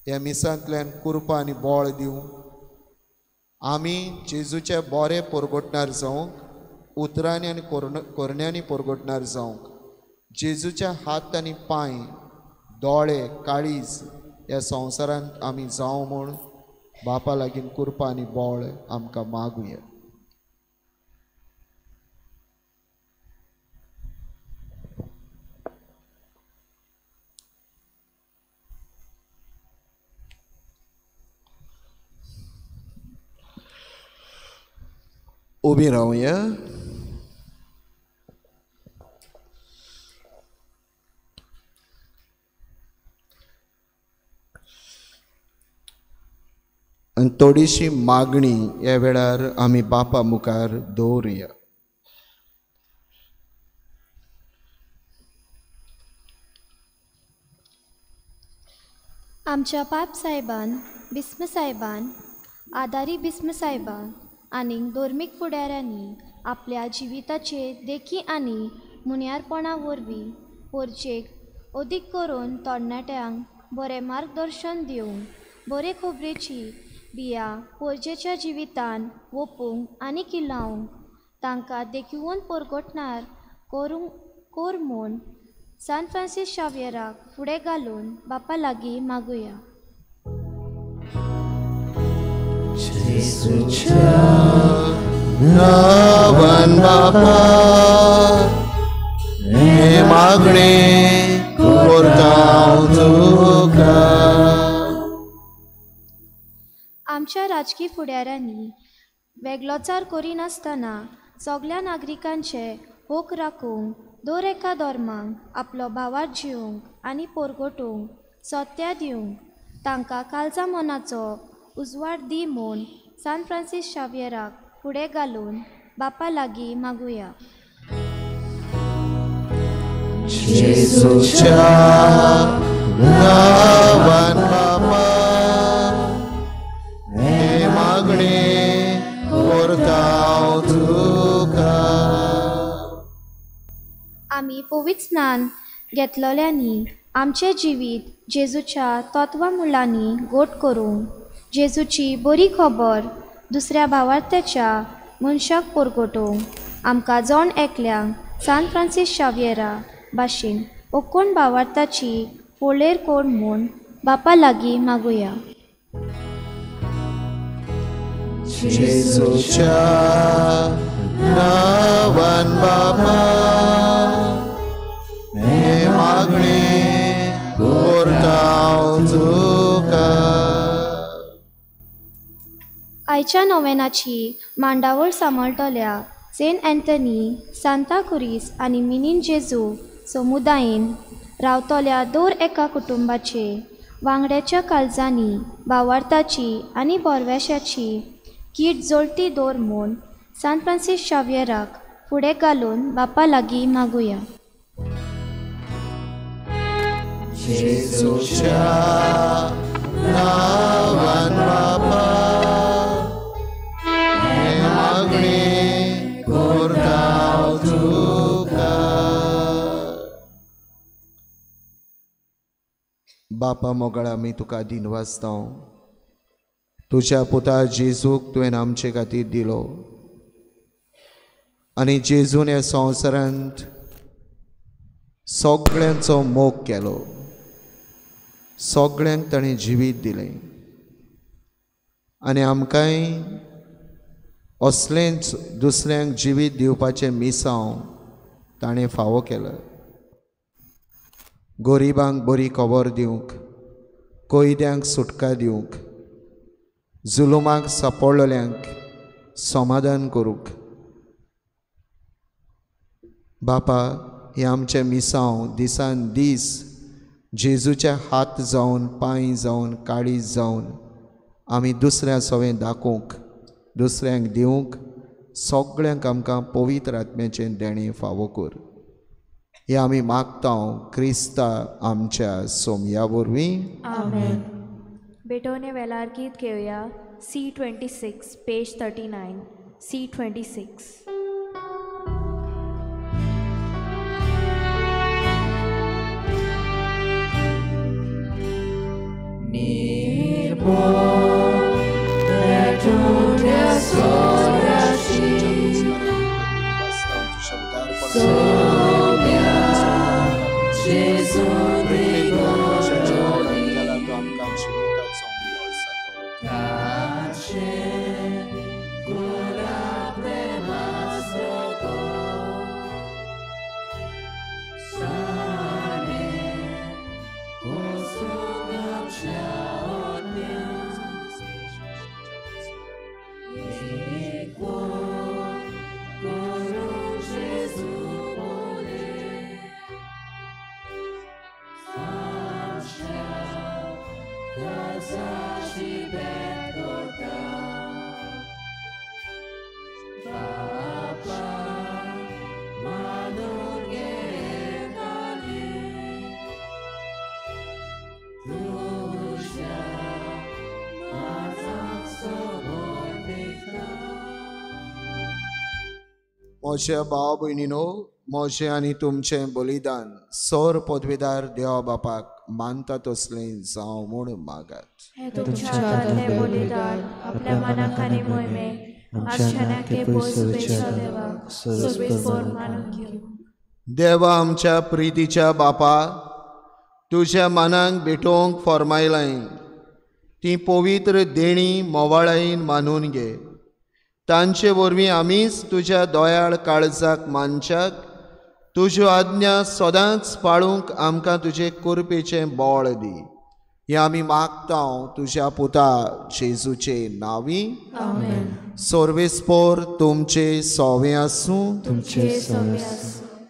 ह्या मिसांतल्यान कुरपा आनी बळ दिवं. आमी जेजूचे बरे परगटणार जावंक, उतरांनी आनी कोरण्यांनी परगटणार जावंक, जेजूच्या हात आनी पांय, दोळे, काळीज ह्या संवसारांत आमी जावं म्हूण बापा लागीं कुरपा आनी बळ आमकां मागुया. उबी रावया. आनी थोडीशी मागणी ह्या वेळार आमी बापा मुखार दवरुया. आमच्या पाप साहेबान, बिस्म साहेबान, आदारी बिस्म साहेबान आनी धर्मीक फुडाऱ्यांनी आपल्या जिविताचे देखी आनी मुन्यारपणा वरवीं पोरचेक अदीक करून तरणाट्यांक बरें मार्गदर्शन दिवन बरे खबरेची बियां पोरजेच्या जिवितान वोपूंक आनी किल्लावंक तांकां देखीवन परगटणार करूंक कोर म्हूण सान फ्रांसीस शाव्येराक फुडें घालून बापा लागीं मागुया. जेजूच्या नांवान बापा हें मागणें करता हांव तुका. आमच्या राजकी फुडाऱ्यांनी वेगळोचार करिनासतना सगल्या नागरिकांचे हक राखूंक, दर एका धर्माक आपलो भावार्थ जिवंक आनी परगटूंक सत्या दिवंक तांकां काळजा मनाचो उजवाड दी म्हूण सान फ्रांसीस शाव्येराक फुडें घालून बापा लागीं मागुया. जेजूच्या नांवान बापा हें मागणें करता तुका. आमी पवित्र स्नान घेतलेल्यांनी आमचें जिवीत जेजूच्या तत्वा मुळांनी गोट करूंक जेजूची बरी खबर दुसऱ्या भावार्थ्याच्या मनशाक परगटोवंक आमकां जण एकल्यांक सान फ्रांसीस शाव्येरा भाशेन ओकोण भावार्थाची फोळेर कोण म्हूण बापा लागीं मागुया. जेजूच्या नांवान बापा हें मागणें करता तुका. आयच्या नोवेनाची मांडावळ सांबाळटल्या सेंट अँथनी, सांता खुरीस आनी मिनीन जेजू समुदायेन रावतल्या दर एका कुटुंबाचे वांगड्याच्या काळजांनी भावार्थाची आनी बोरवेशाची कीट जोलती दवर म्हूण सान फ्रांसीस शाव्येराक फुडें घालून बापा लागीं मागुया. जेजूच्या नांवान बापा हें मागणें करता तुका. बापा मोगाळ, आमी तुका दिनवासता. तुज्या पुता जेजूक तुवें आमचे खातीर दिलो आनी जेजून ह्या संवसारांत सगळ्यांचो मोग केलो, सगळ्यांक ताणें जिवीत दिलें आनी आमकांय असलेंच दुसऱ्यांक जिवीत दिवपाचें मिसांव ताणें फावो केलें. गरिबांक बरी खबर दिवंक, कैद्यांक सुटका दिवंक, जुलुमाक सापडलेल्यांक समाधान करूंक. बापा, हें आमचें मिसांव दिसान दीस जेजूचे हात जावन, पांय जावन, काळीज जावन आमी दुसऱ्या सवें दाखोवंक, दुसऱ्यांक दिवंक, सगळ्यांक आमकां पवित्र आत्म्याचें देणें फावो कर. हें आमी मागता क्रिस्ता आमच्या सोमया वरवीं. आमेन. बेटोने वेलार गीत घेवया. C26 page 39. C26. म्हज्या भाव भयणीनो, म्हजें आनी तुमचें बलिदान सर पदवीदार देवा बापाक मानता तसलें जावं म्हूण मागात. देवा आमच्या प्रितीच्या बापा, तुज्या मनाक भेटोवंक फॉर्मायलाय ती पवित्र देणी मोवाळायेन मानून घे. तांचे वरवीं आमीच तुज्या दयाळ काळजाक मानच्याक तुज्यो आज्ञा सदांच पाळूंक आमकां तुजे कृपेचें बळ दी. हें आमी मागता तुज्या पुता जेजूचे नांवी. सर्वेस्पोर तुमचे सोवे आसूं.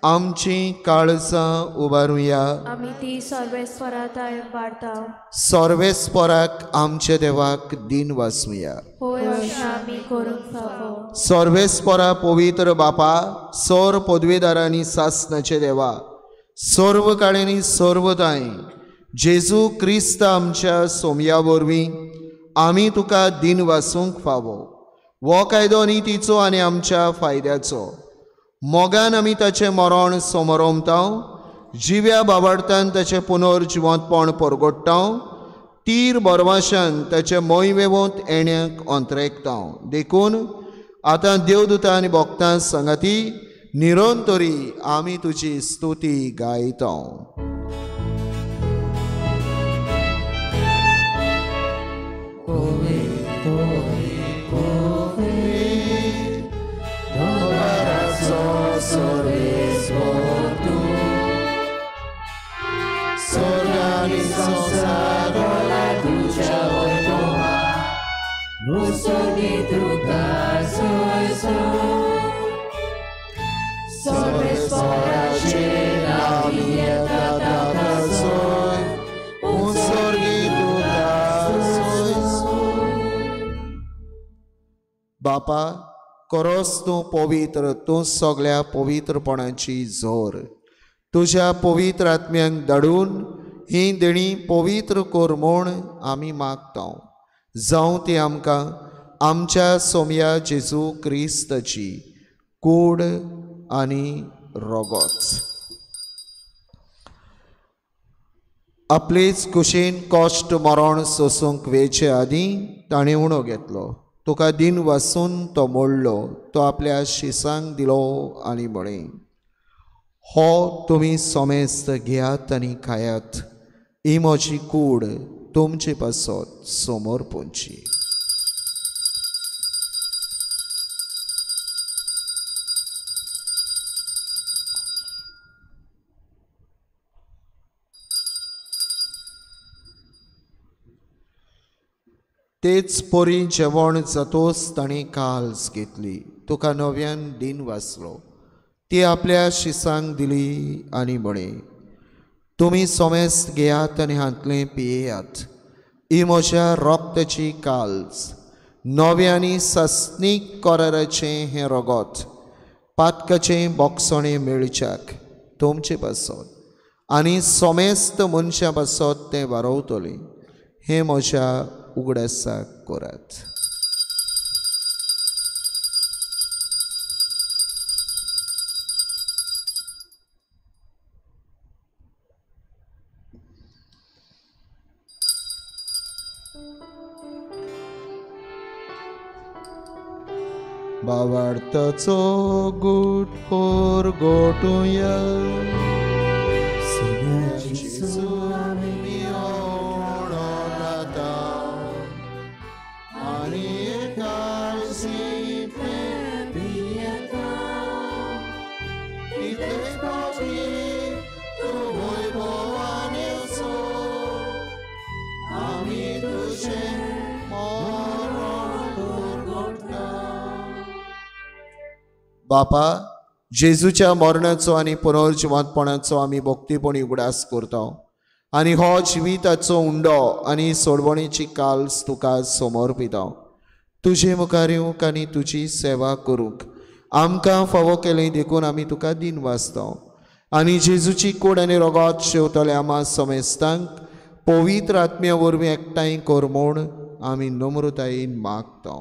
आमची काळजां उबारुया. आमी ती सर्वेस्पराक वाडता. सर्वेस्पराक आमच्या देवाक दिन वाचुया. होय अशें आमी करूंक फावो. सर्वेस्परा पवित्र बापा, सर पदवेदारांनी सासनाचे देवा, सर्व काळ्यांनी सर्वदाय जेजू क्रिस्त आमच्या सोमया वरवीं आमी तुका दिन वाचूंक फावो. हो कायदो नितीचो आनी आमच्या फायद्याचो. मोगान आमी ताचें मरण समरोमता, जिव्या बाबाडतान ताचें पुनर्जिवंतपण परगोडटा, तीर बरवाशान ताचें मोयवेवंत येण्याक अंतरेकता. देखून आतां देवदूता आनी भक्तां संगाती निरंतरी आमी तुजी स्तुती गायता. बापा, करोस तूं पवित्र, तूं सगळ्या पवित्रपणाची जोर. तुज्या पवित्र आत्म्यांक धाडून ही देणी पवित्र कर म्हूण आमी मागता. जावं ती आमकां आमच्या सोमया जेजू क्रिस्ताची कूड आनी रोगोच. आपलेच कुशीन कश्ट मरण सोसूंक वेचे आदीं ताणें उणो घेतलो. तुका दिन वासून तो मोडलो, तो आपल्या शिसांक दिलो आनी म्हळें, हो तुमी सोमेस्त घेयात आनी खायात, ही म्हजी कूड तुमचे पासत समोर पोंची. तेच परी जेवण जातोच ताणें काल्स घेतली, तुका नव्यान दिन वाचलो, ती आपल्या शिसांक दिली आनी म्हळें, तुमी सोमेस्त घेयात आनी हांतलें पियेयात, ही म्हज्या रोगताची काल्स, नव्या आनी सासणीक कराराचें हें रोगत, पातकाचें बोगसणें मेळच्याक तुमचे पासत आनी सोमेस्त मनशां पासत तें वारोवतलें, हें म्हज्या उगडासाक करात. बावार्थाचो गुट पोर गोटुया, बापा, जेजूच्या मरणाचो आनी पुनर्जिवंतपणाचो आमी भक्तीपणी उगडास करता आनी हो जिविताचो उंडो आनी सोडवणेची काल्स तुका समर्पिता. तुजे मुखार येवंक आनी तुजी सेवा करूंक आमकां फावो केलें देखून आमी तुका दिन वाचता आनी जेजूची कूड आनी रोगोत शेवतले आमा समेस्तांक पवित्र आत्म्या वरवीं एकठांय कर म्हूण आमी नम्रतायेन मागता.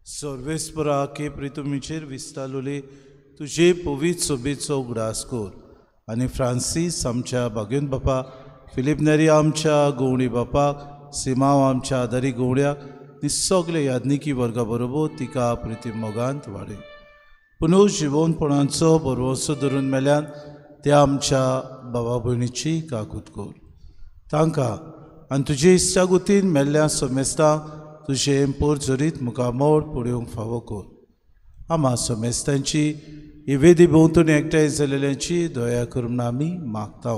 सर्वेस्परा के प्रितुमीचेर विस्तालोले तुजे पवित्र सोबेचो उगडास कर आनी फ्रांसीस आमच्या बागेन बापा, फिलीप नेरी आमच्या गोवणी बापाक, सिमाव आमच्या आदारी गोवड्याक आनी सगळे यादनिकी वर्गा बरोबर तिका प्रिती मोगांत वाडय. पुनः जिवनपणाचो बरवसो धरून मेल्यान त्या आमच्या बाबा भयणीची काकूत कर. तांकां आनी तुजे इश्टागुतीन मेल्ल्या सोमेस्तांक तुजें पोर जरीत मुखामोड पळोवंक फावो कर. आमा सोमेस्तांची ही वेदी भोंवतणी एकठांय जाल्ल्यांची दया करून आमी मागता.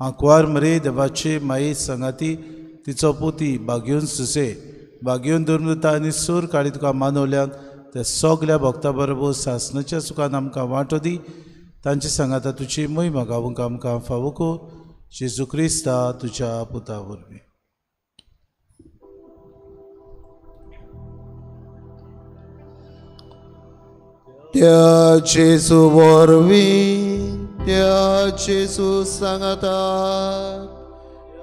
आंकवार मरे देवाचे माये सांगाती तिचो पोती बागेवन सुसे बागेवन धर्मदूता आनी सूर काळी तुका मानवल्यान त्या सगल्या भक्ता बरोबर सासणाच्या सुखान आमकां वांटो दी. तांचे सांगाता तुजी मोहिमा गावूंक आमकां फावो कर, जेजू क्रिस्ता तुज्या पुता वरवीं. त्या जेजू वरवीं, त्या जेजू सांगाता,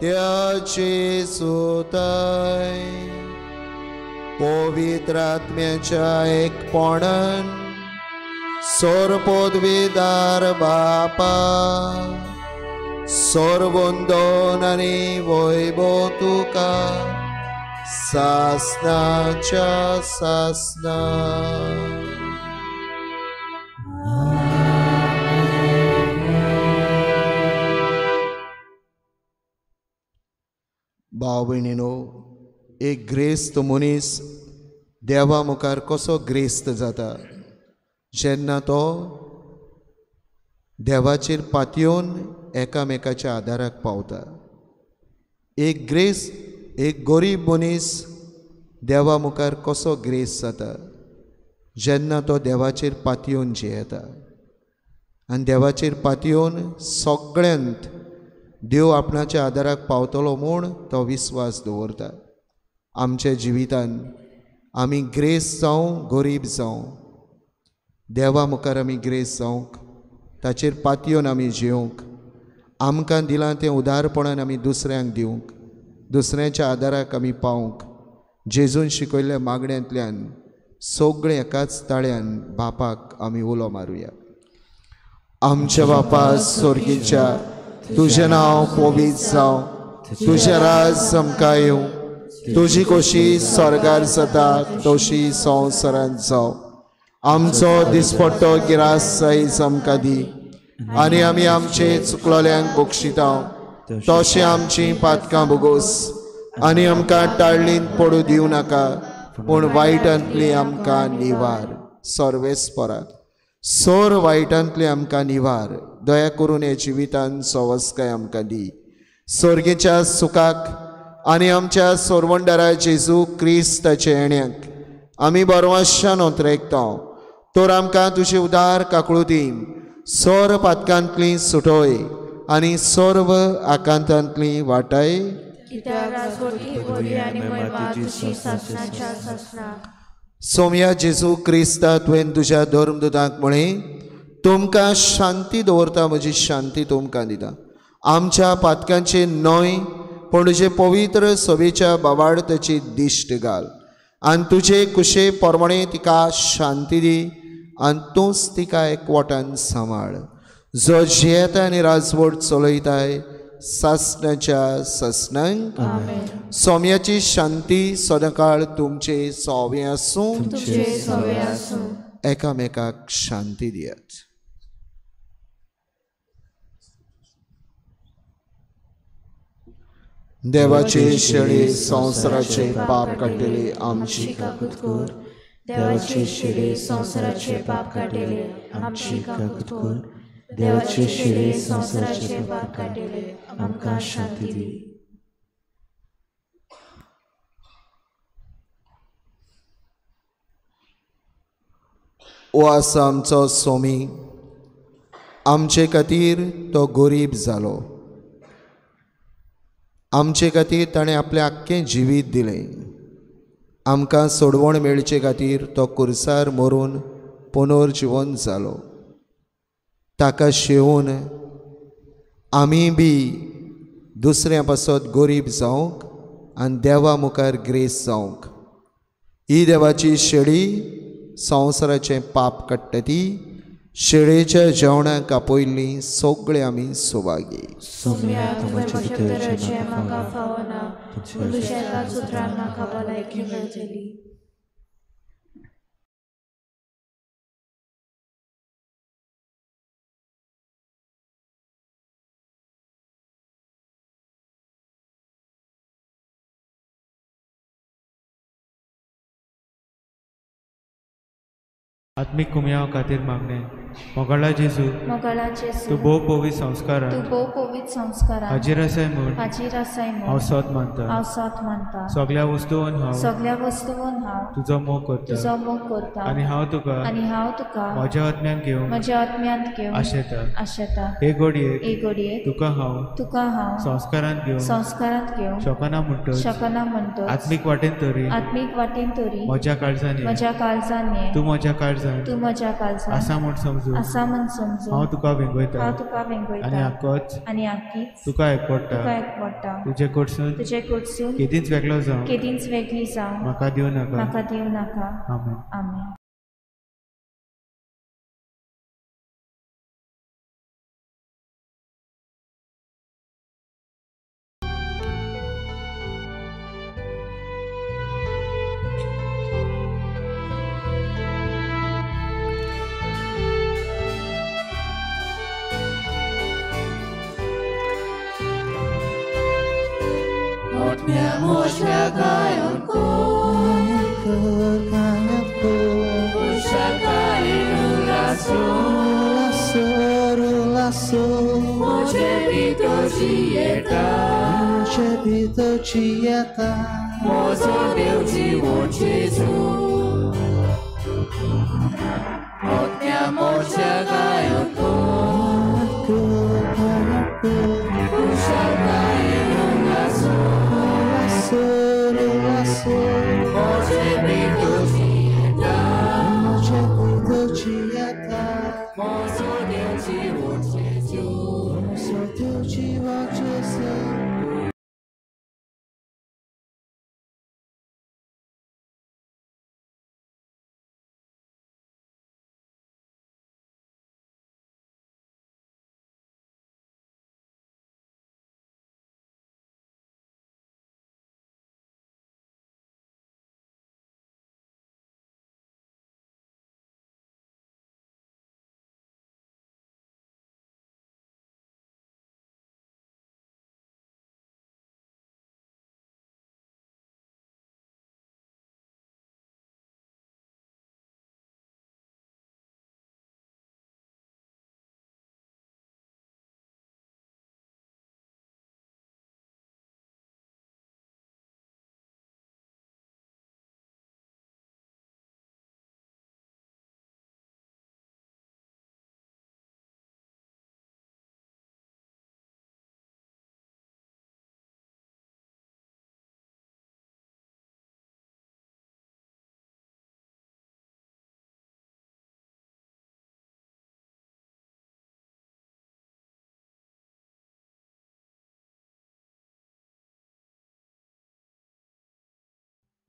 त्या जेजू ताय पवित्र आत्म्याच्या एकपणान सोरपोदविदार बापा सोरवंदन आनी वैभव तुका सासनाच्या सासना. भाव भयणीनो, एक ग्रेस्त मनीस देवा मुखार कसो ग्रेस्त जाता जेन्ना तो देवाचेर पातयेवन एकामेकाच्या आदाराक पावता. एक ग्रेस, एक गरीब मनीस देवा मुखार कसो ग्रेस जाता जेन्ना तो देवाचेर पातयेवन जियेता आनी देवाचेर पातयेवन सगळ्यांत देव आपणाच्या आदाराक पावतलो म्हूण तो विस्वास दवरता. आमच्या जिवितान आमी ग्रेस जावं गरीब जावं, देवा मुखार आमी ग्रेस जावंक, ताचेर पातयेवन आमी जिवंक, आमकां दिलां तें उदारपणान आमी दुसऱ्यांक दिवंक, दुसऱ्यांच्या आदाराक आमी पावंक, जेजून शिकयल्ल्या मागण्यांतल्यान सगळें एकाच ताळ्यान बापाक आमी उलो मारुया. आमच्या बापा स्वर्गीच्या, तुजें नांव पवित्र जावं, तुजें राज आमकां येवं, तुजी खोशी स्वर्गार जाता तशी संवसारांत जावं. आमचो दिसपट्टो गिरास आयज आमकां दी आनी आमी आमचे चुकलोल्यांक बक्षिता तशें आमची पातकां भोगोस आनी आमकां टाळणींत पडूं दिवं नाका, पूण वायटांतली आमकां निवार. सर्वेस्परा सोर वायटांतली आमकां निवार. दया करून हे जिवितान सवस्काय आमकां दी. स्वर्गेच्या सुखाक आनी आमच्या सोरवंडारा जेजू क्रिस्ताच्या येण्याक आमी बरवाशान ओतरेकता. तर आमकां तुजे उदार काकळुतीन सोर पातकांतली सुटोय आनी सर्व आकांतांतली वाटाय. सोम्या जेजू क्रिस्ता, तुवें तुज्या धर्मदूतांक म्हळें, तुमकां शांती दवरता, म्हजी शांती तुमकां दिता. आमच्या पातकांचे न्हय पूण तुजे पवित्र सभेच्या बाबाडताची दिश्ट घाल आनी तुजे कुशे प्रमाणे तिका शांती दी आनी तूंच तिका एकवटान सांबाळ, जो जियेता आनी राजवट चलयताय सासणाच्या सासणांक. सोम्याची शांती सदांकाळ तुमचे सोवे आसूं. एकामेकाक शांती दियात. देवाचे शेळी संवसाराचे पाप काडटले आमची काकूत कर. देवाचे शेळी संवसाराचे पाप काडटले आमची काकूत कर. देवाचे शेळी संवसाराचे पाप काडटले आमकां शांती दी. ओ आसा आमचो स्वामी, आमचे खातीर तो गरीब जालो, आमचे खातीर ताणें आपलें आख्खें जिवीत दिलें. आमकां सोडवण मेळचे खातीर तो कुर्सार मरून पुनर्जिवन जालो. ताका शेवून आमी बी दुसऱ्या पासत गरीब जावंक आनी देवा मुखार ग्रेस जावंक. ही देवाची शेळी संवसाराचें पाप काडटा ती शेळेच्या जेवणाक आपयल्ली सगळे आमी सौभागी. आत्मीक कुमयाव खातीर मागणें. मोगाळा जेजू, मोगाळा जेजू, तूं भोव पवित्र संस्कारान, तूं भोव पवित्र संस्कारान हाजीर आसाय म्हूण, हाजीर आसाय म्हूण हांव सत मानता, हांव सत मानता. सगळ्या वस्तून हांव, सगळ्या वस्तून हांव तुजो मोग करता, तुजो मोग करता. आनी हांव तुका, आनी हांव तुका म्हज्या आत्म्यान घेवंक, म्हज्या आत्म्यांत घेवंक आशेता, आशेता. हे घडयेक, हे घडयेक तुका हांव, तुका हांव संस्कारांत घेवंक, संस्कारांत घेवंक शकना म्हणटच, शकना म्हणटच आत्मीक वाटेन तरी, आत्मीक वाटेन तरी म्हज्या काळजान, म्हज्या काळजान ये, तूं म्हज्या काळजान, तूं म्हज्या काळजान आसा म्हूण समजून, आसा म्हूण समजून हांव तुका वेंगयता, हांव तुका वेंगयता. आनी आकोच, आनी आकीच तुका एकवडटा, तुका एकवडटा. तुजे कडसून, तुजे कडसून केदींच वेगळो जावं, केदींच वेगळी जावं म्हाका दिवं नाका, म्हाका दिवं नाका. आमेन. आमेन.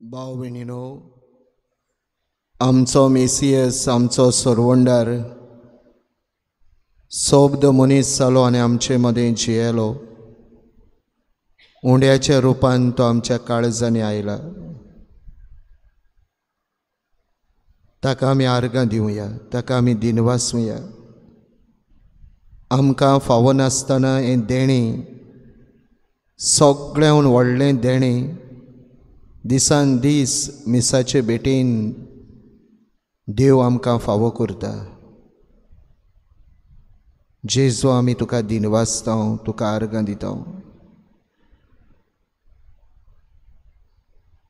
भाव भयणीनो, आमचो मेसियस, आमचो सोरवंडार सोब्द मनीस जालो आनी आमचे मदें जियेलो. उंड्याच्या रुपान तो आमच्या काळजांनी आयला. ताका आमी आर्गां दिवया, ताका आमी दिनवासुया. आमकां फावो नासतना हें देणें, सगळ्याहून व्हडलें देणें, दिसान दीस मिसाचे भेटेन देव आमकां फावो करता. जेजू, आमी तुका दिनवासता, तुका आर्गां दिता.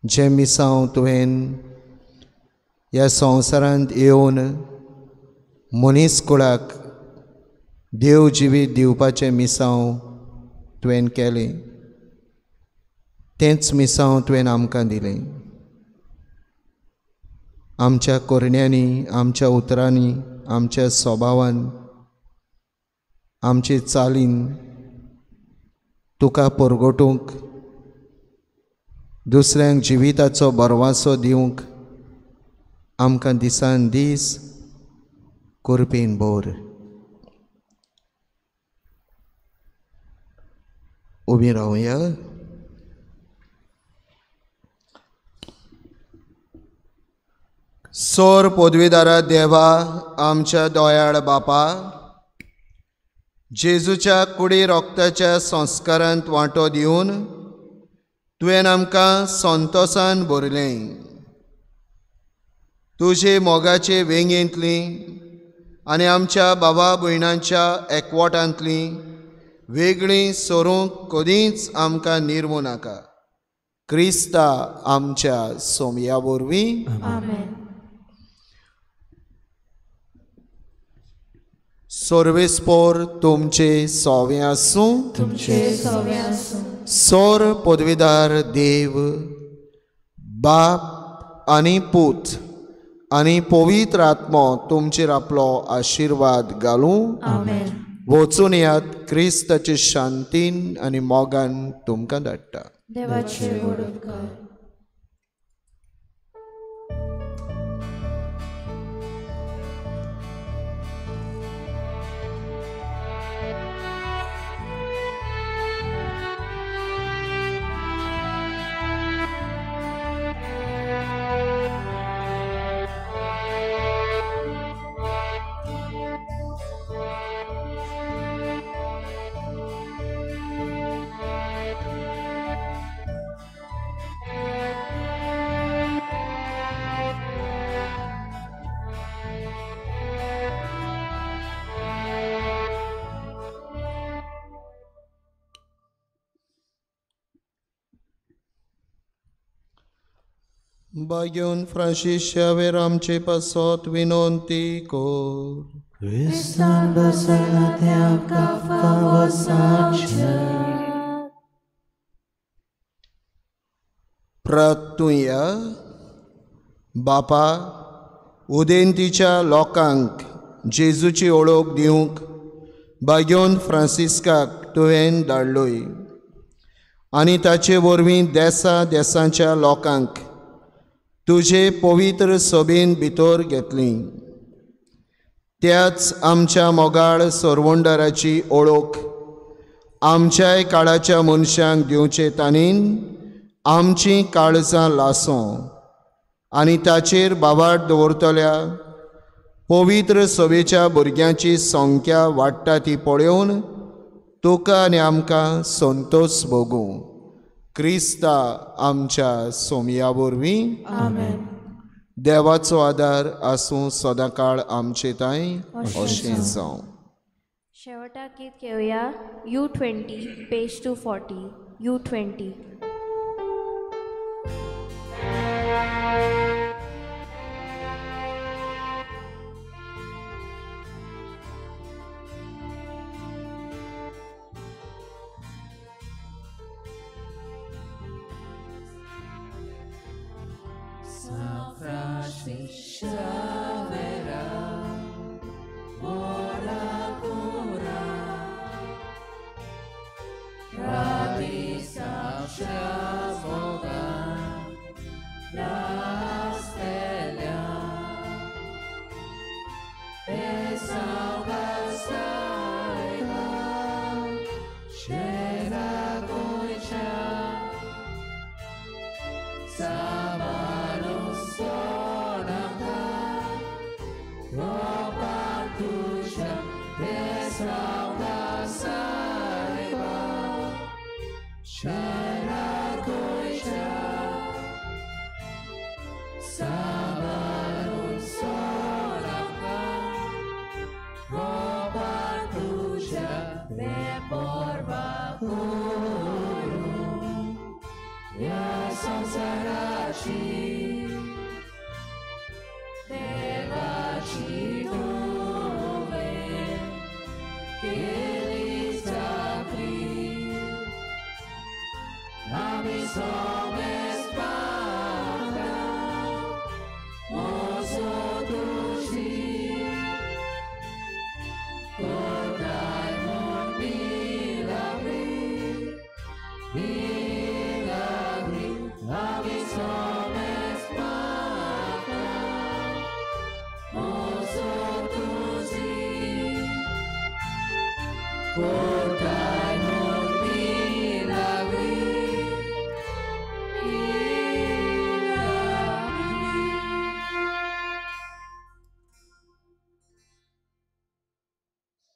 जें मिसांव तुवें ह्या संवसारांत येवन मनीस कुळाक देव जिवीत दिवपाचें मिसांव तुवें केलें, तेंच मिसांव तुवें आमकां दिलें. आमच्या करण्यांनी, आमच्या उतरांनी, आमच्या स्वभावान, आमचे चालीन तुका परगटूंक, दुसऱ्यांक जिविताचो बरवासो दिवंक आमकां दिसान दीस करपीन भर. उबी रावया. सोर पदवीदारा देवा, आमच्या दयाळ बापा, जेजूच्या कुडी रोगताच्या संस्कारांत वांटो दिवन तुवें आमकां संतोसान भरलें. तुजे मोगाचे वेंगेंतली आनी आमच्या बाबा भयणांच्या एकवटांतली वेगळी सोरूंक कदींच आमकां निर्मू नाका. क्रिस्ता आमच्या सोमया वरवीं. सर्वेस्पोर तुमचे सोवे आसूं. सोर पदवीदार देव बाप आनी पूत आनी पवित्र आत्मो तुमचेर आपलो आशिर्वाद घालूं. वचून यात क्रिस्ताचे शांतीन आनी मोगान तुमकां धाडटा. देवाचे व्हड उपकार. बागेवन फ्रांसीस शावेर आमचे पासत विनंती कर. क्रिस्तान बसला ते आमकां फावो जावचें. प्रार्थुया. बापा, उदेंतीच्या लोकांक जेजूची ओळख दिवंक बागेवन फ्रांसिस्काक तुवें धाडलोय आनी ताचे वरवीं देसा देसांच्या लोकांक तुजे पवित्र सभेन भितर घेतली. त्याच आमच्या मोगाळ सरवंडराची ओळख आमच्याय काळाच्या मनशांक दिवचे ताणीन आमचीं काळजां लासों आनी ताचेर बावाट दवरतल्या पवित्र सभेच्या भुरग्यांची संख्या वाडटा ती पळोवन तुका आनी आमकां संतोष भोगूं. क्रिस्ता आमच्या सोमया वरवीं. देवाचो आदार आसूं सदांकाळ आमचे तांय. अशें जावं. शेवटाक गीत घेवया U20 page 240. U20. Oh.